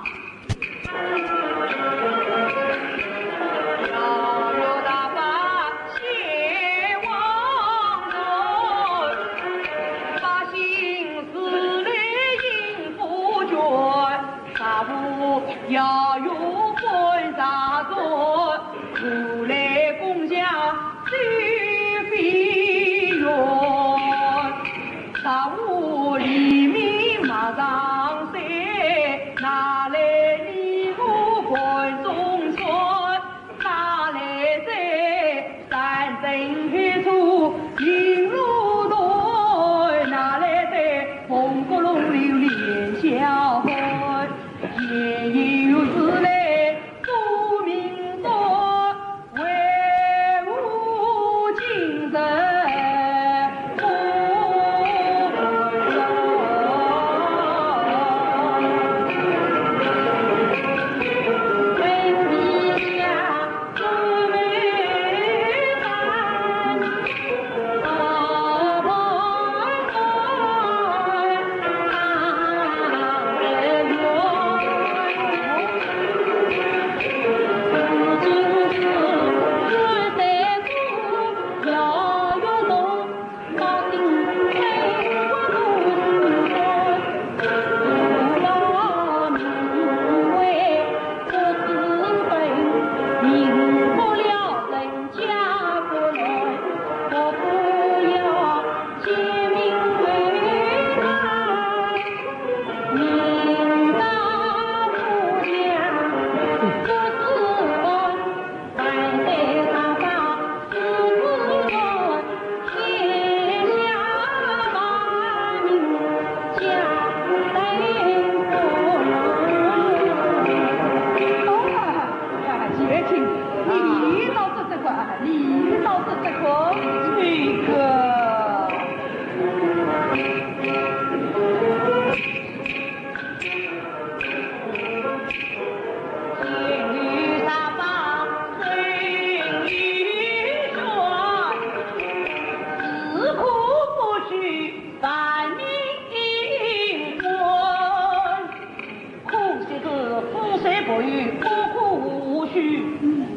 所以不可无序，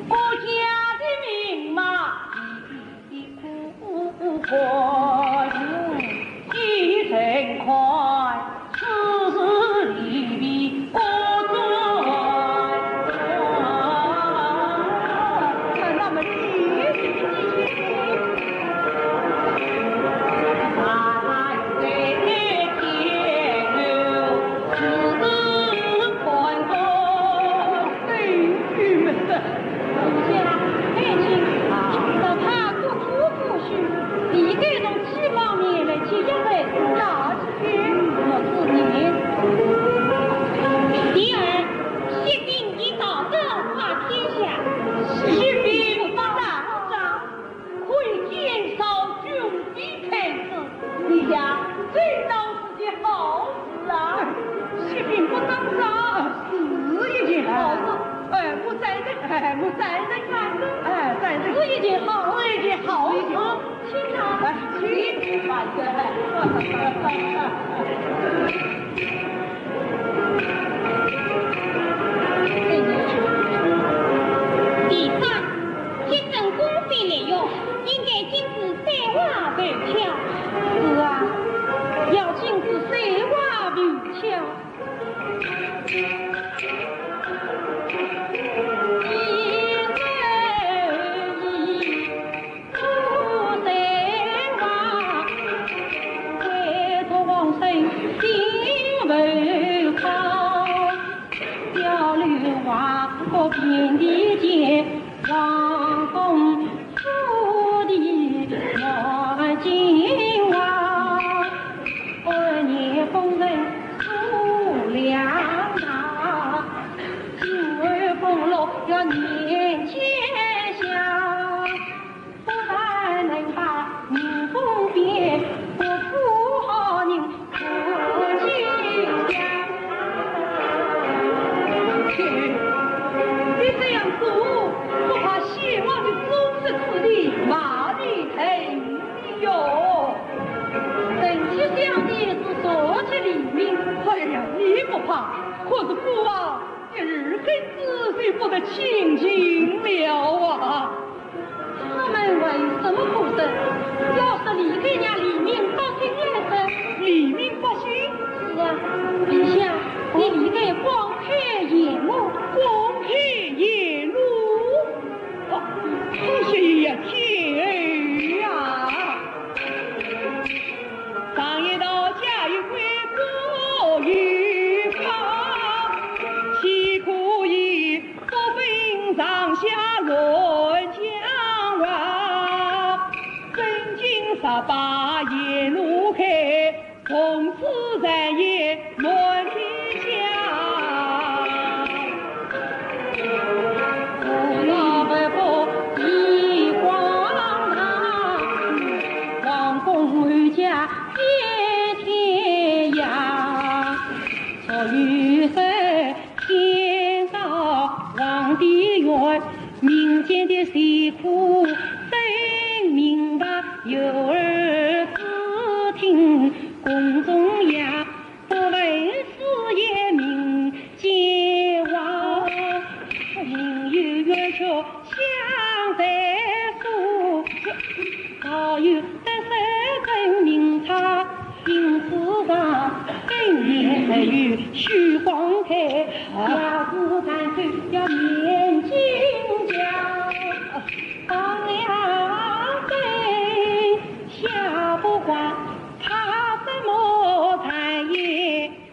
国家的命脉，一定不可无序，一人看，此事利弊各专。那么你，哎，玉妹子。哎，请，只怕各处不许，你该从几方面来解决这大事情。我是你。第二，息兵一道，昭告天下。息兵不打仗， 可以减少军费开支，你想，这倒是件好事啊。息兵不打仗是一件好事。哎，我赞成，哎，我赞成，赞成，哎，赞成。是一件好，是一件好事。请啊。哎，请。第三，节省军费利用，应该禁止散花购票。是啊，要禁止散花购票。你这样做，不怕先王的宗室子弟骂你、恨你哟。臣妾想的是社稷利民。哎呀，你不怕，可是孤王 一日恨之，就不得清净了啊！他们为什么不赦？要说理该让黎民百姓来赦。黎民百姓？是啊，陛下，你理该广开言路。广开言路？哦，这些也天呀！ 常言道，家有规，国有法，岂可以不分上下乱讲话？真经十八言路开，从此传言满天下。 宝玉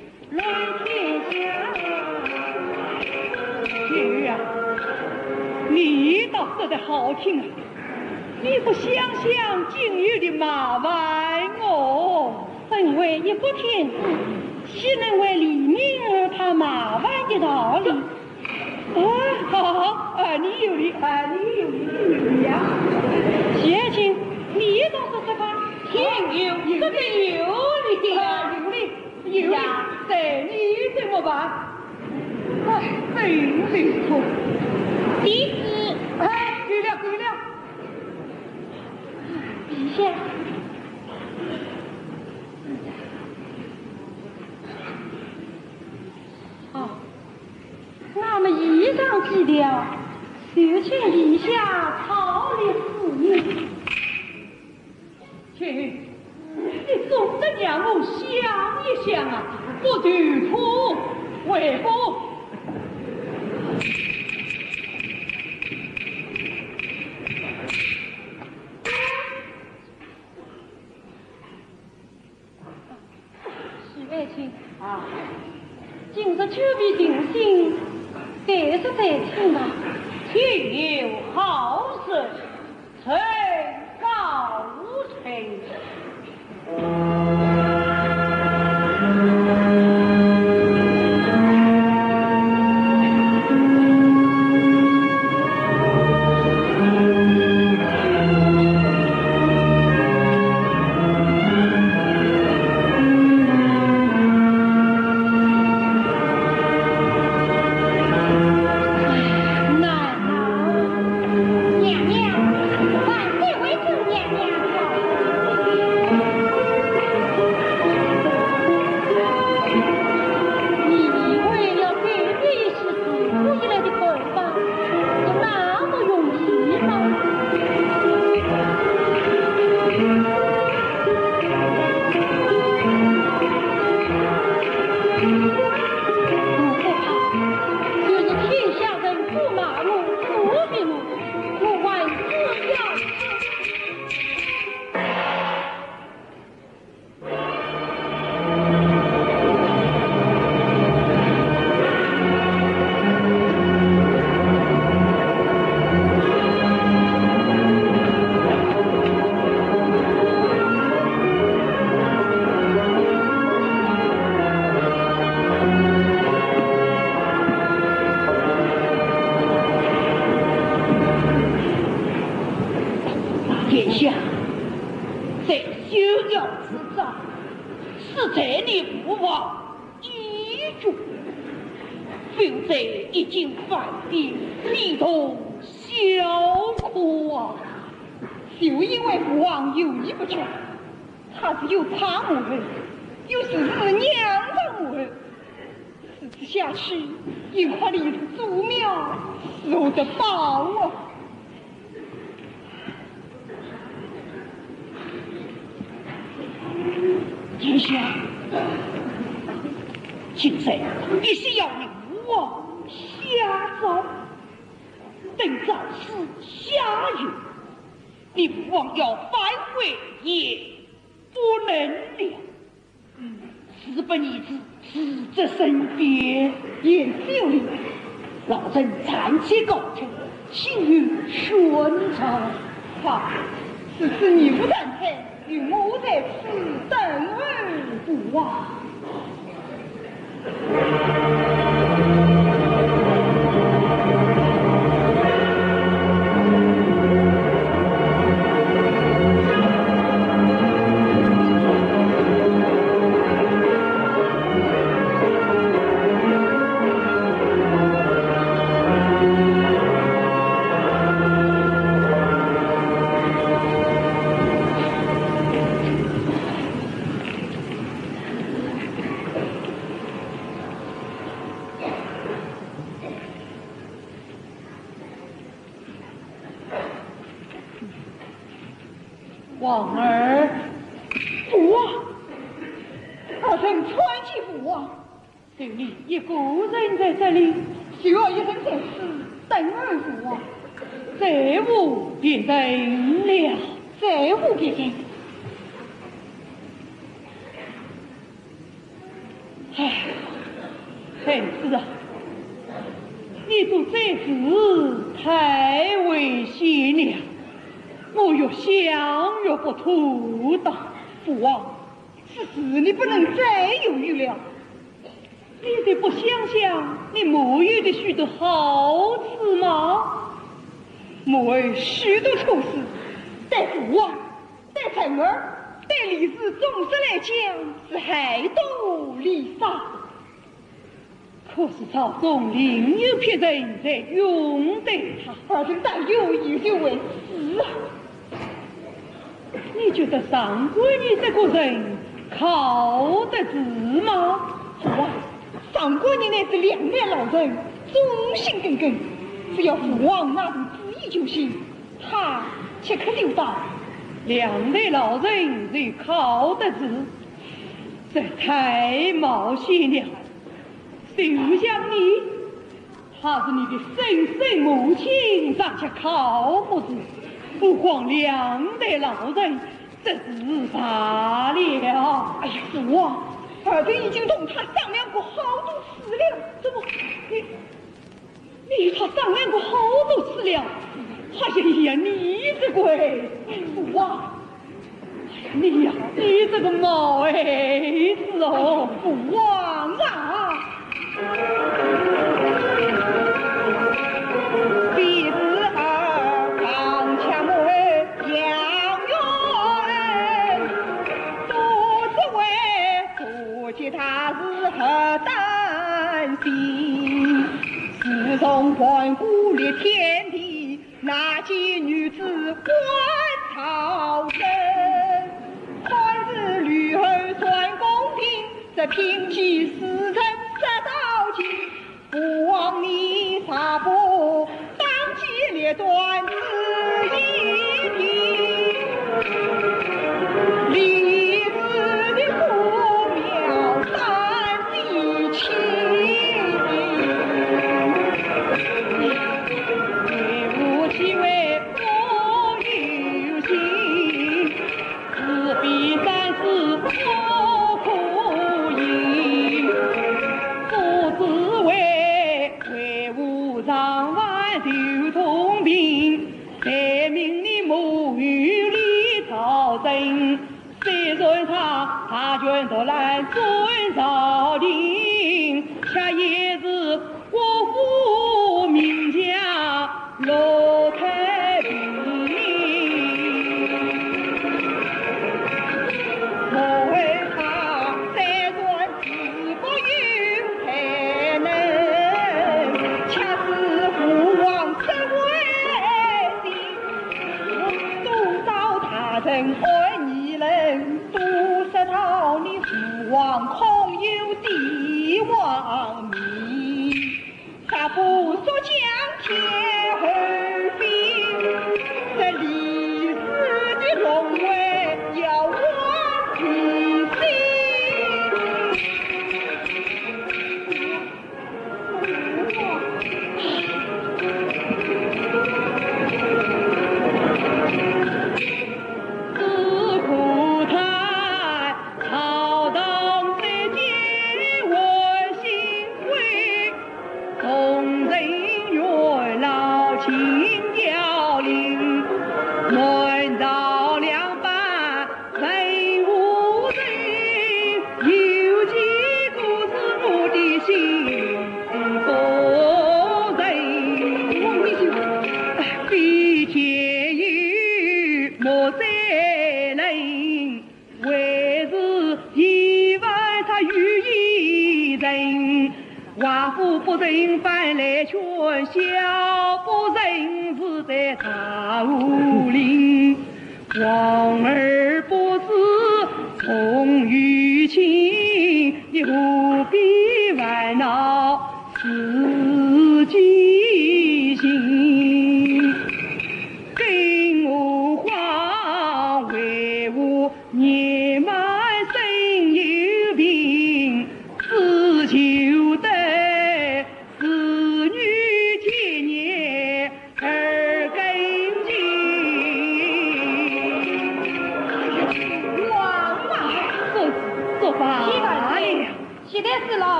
啊，你倒说得好听啊，你不想想今后的麻烦哦。身为一国天子，岂能为黎民而怕麻烦的道理？ 啊，好，好，好，啊，你有理，啊，你有理，你有理呀。谢卿，你倒说说看。天有，说得有理呀。啊，有理，有理，呀。对你怎么办？啊，对你怎么办？弟子。哎，够了，够了。陛下。哦，那么上几条，就请陛下考虑思量。卿，你总得让我想一想啊，不投壶为壶。许爱卿，啊，今日久别定亲，但是在请吧。卿有好事，臣告退。娘娘，万岁为准娘娘。你为了改变一些事，故意来的官方，有那么容易吗？不害怕，就是天下人不骂我，不比我，我还是要。殿下，在休要自責，是罪你父王已决，否则一经犯定，非同小可啊。就因为父王有意不决，他是又怕我们，又时时仰仗我们。 如此下去，幸亏你是祖庙，是我的宝啊！殿下，现在必须要你父王下诏，等诏书下谕，你父王要反悔也不能了。 事不宜迟，事在身边。贤婿有礼，老臣暂且告退，请有宣召。好，此事你父断开，有我在此等候。父王。 皇儿。父王，儿臣参见父王。就你一个人在这里？就我一人在此等候父王。再无别人了？再无别人。 唉，孩子啊，你做这事太危险了，我越想越不妥当。父王，此事你不能再犹豫了。你就不想想你母后的许多好处吗？母后许多处事，对父王 对臣儿，对李氏总体来讲是害多利少。可是朝中另有别人在拥戴她。儿臣担忧也就为此啊。你觉得上官仪这个人靠得住吗？父王，上官仪乃是两面老臣，忠心耿耿，只要父王拿定主意就行，他岂可留到？两代老臣谁靠得住？这太冒险了。就像你，他是你的生身母亲，尚且靠不住，何况两代老臣，这是罢了。哎呀，父王，儿臣已经同他商量过好多次了。怎么，你，你与他商量过好多次了？哎呀呀，你这个，父王，哎呀，你呀，你这个毛孩子哦，父王啊！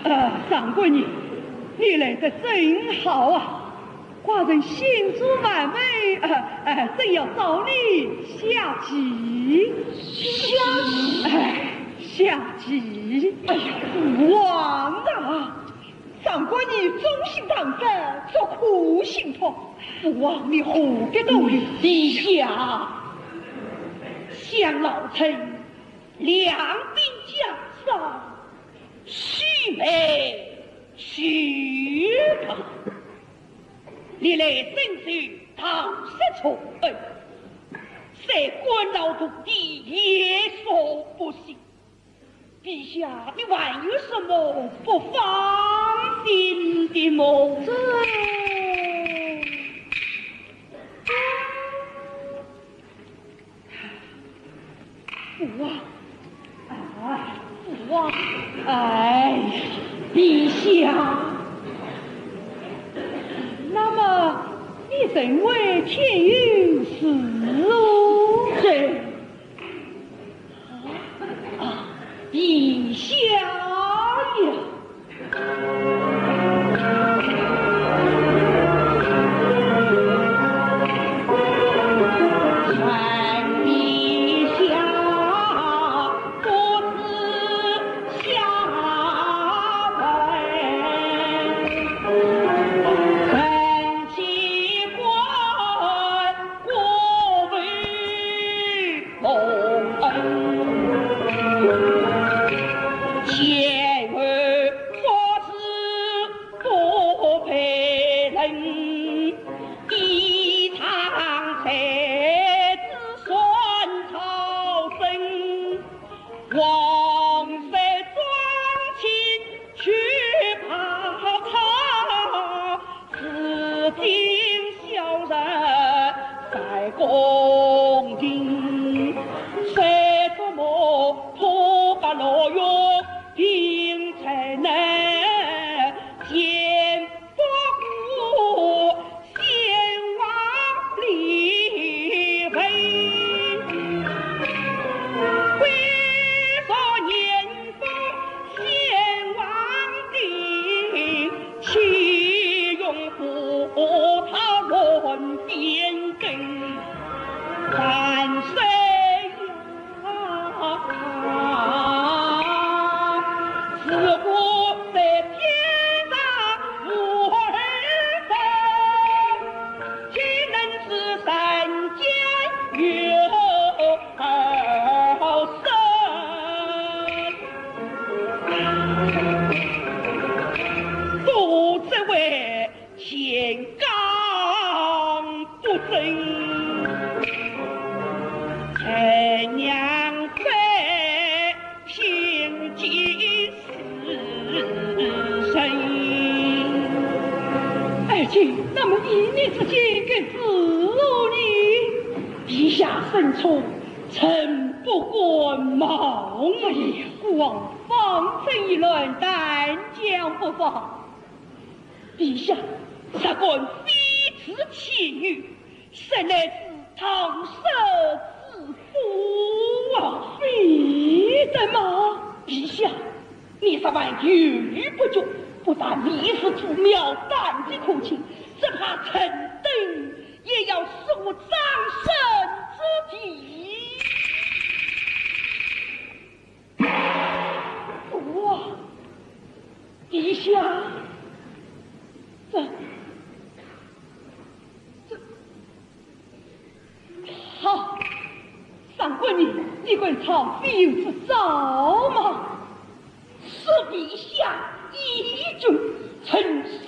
呃，上官人，你来得正好啊！寡人心知满妹，呃，呃，正要找你下棋。下棋？哎，下棋。哎呀，父王啊！上官仪忠心耿耿，做苦心痛，父王你何必多虑？陛下，想老臣两鬓江山，须眉须目，历来深受唐室宠爱，虽官老徒弟也所不幸。 陛下，你还有什么不放心的吗？这，父王，哎，父王，哎，陛下，那么你认为天有事哦？这， 啊，陛下呀！臣陛下不知下文，臣 岂敢辜负蒙恩？前后作事不配人，一场才子算草生。 王室宗亲去爬草，如今小人在宫廷，谁知我破格牢狱，病在内，见不得 先王立位，归着年方先王定，岂容不讨乱边境？万岁呀！ 如果在天上无儿子，岂能知人间有好生？都只为 乾纲不正，臣娘在，心急死神。爱卿，那么依你之见，该如何呢？陛下圣宠，臣不敢冒昧。哎呀，父王，方寸已乱，但讲不妨。 陛下，若敢非之其女，实乃是唐室之福啊！非的吗？陛下，你这番犹豫不决，不但立事不妙，胆气可轻，只怕臣等也要失我张生之地。 哇，陛下，这，这，好，上官仪，你敢唱非有之招吗？恕陛下依君，臣三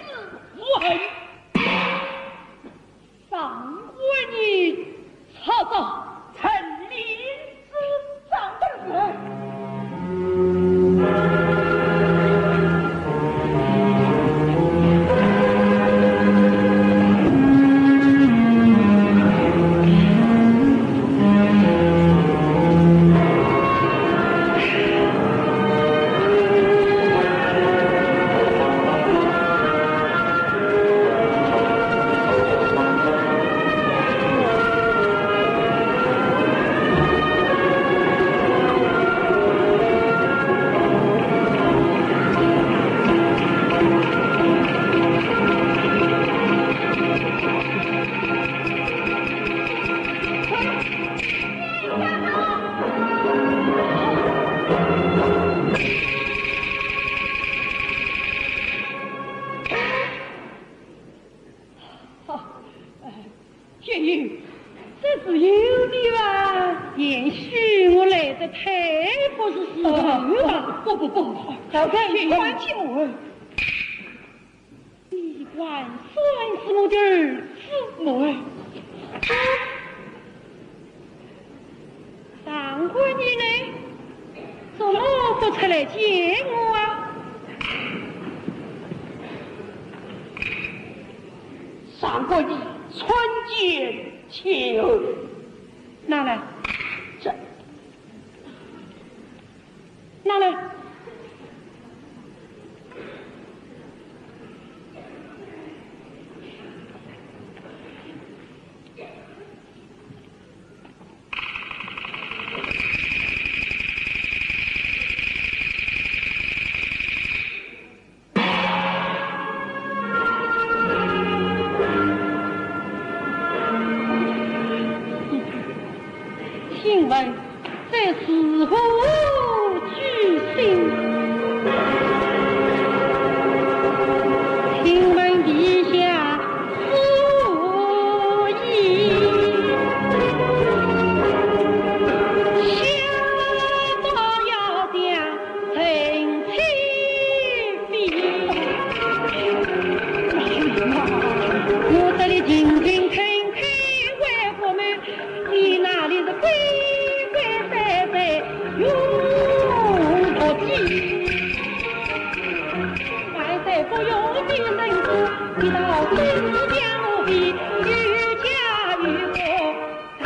思而后。 上官仪，插招。臣领旨。张大人。天佑，这是有礼吧？也许我来得太不是时辰吧。哦，不，不，不，老太爷，天佑，快请我。你还算是我的儿子么？啊，上官仪呢？怎么不出来见我啊？ 上官仪参见天后。拿来。这。拿来。 请问这是何居心？请问陛下是何意？下到要将 臣妾禀。我这里勤勤恳恳为国谋，你那里是规规矩矩用不着急。万岁不用你人事，你到西厢奴婢，有家有国大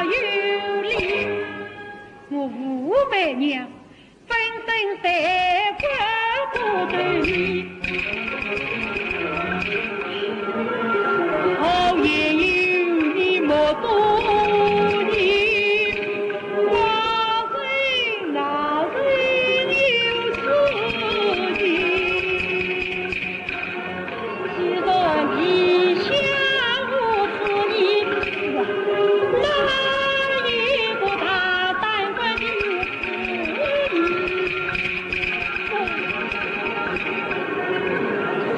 有礼。我武备娘 本身在国不周，好言有理莫多言，寡人哪曾有此意？既然陛下无此意，那也不大胆个意思。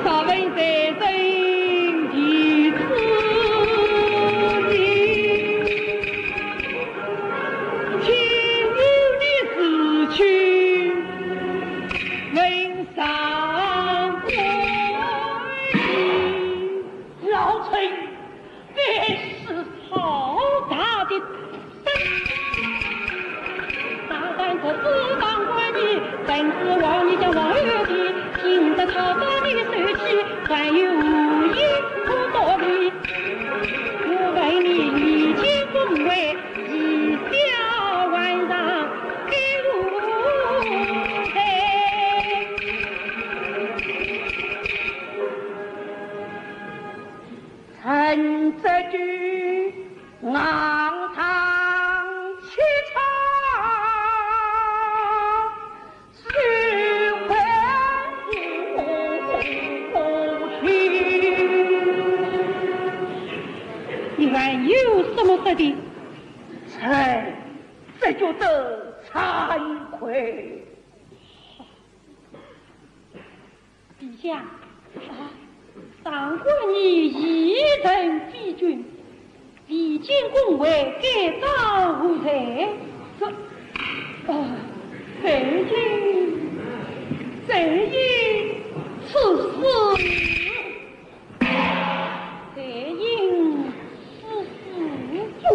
若问罪人其次意，请由你自去问上官仪。老臣 便是。好大的胆！大胆可是上官仪，本是王爷将王后的，今得讨到你手去，还有无言可道理。我问你，你见公为，以下还让给我谁？ 臣这句昂上七尺是为何？你还有什么说的？臣只觉得惭愧。 陛下，啊，上官仪疑臣非君，未见公为，该当何罪？这，哦，罪因，罪因此事，罪因此事。我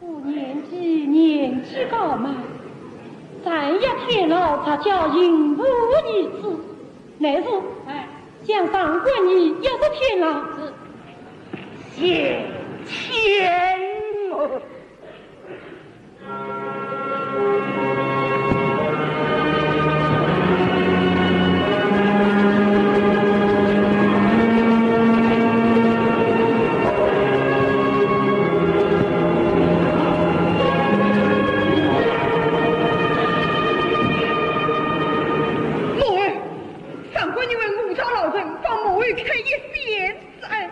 我年纪，年纪高嘛，暂也天老，才叫刑部二子。乃是，哎，想上官仪也是天老。是。谢天哦。 母后，上官仪为误招老臣，望母后开一线哉。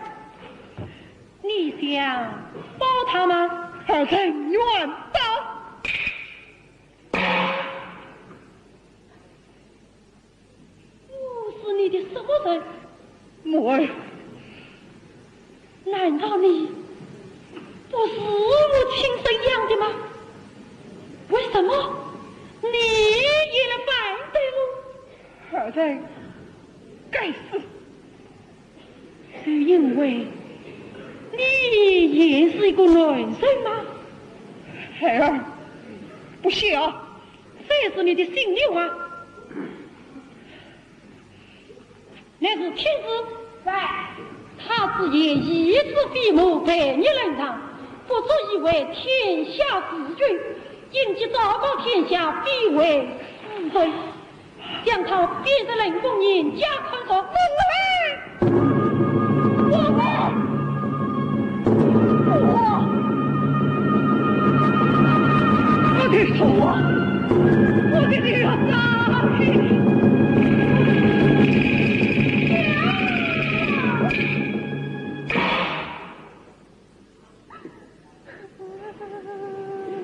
呀，报他吗？儿臣愿报。我是你的什么人？母儿。难道你不是我亲生养的吗？为什么你也来反对我？儿臣该死。 是因为你也是一个男人吗？孩儿不孝。这是你的心里话。乃是天子。在。他之言，一之非谋，悖逆伦常，不足以为天下之君，应即昭告天下，非为私人。 将他逼得冷宫严加看守。我，我，我的头啊！我的头啊！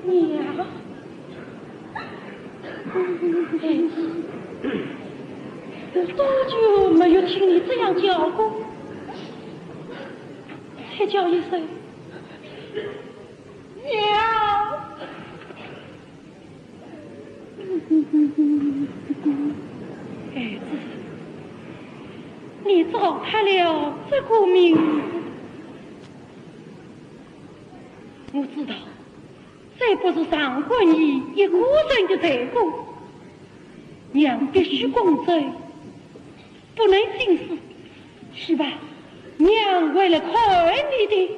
娘！ 孩子，我多久没有听你这样叫过？再叫一声，娘！孩子，你叫他了这个名字，我知道。 这不是上官仪一个人的罪过，娘必须公正，不能噤声。去吧，娘会来看你的。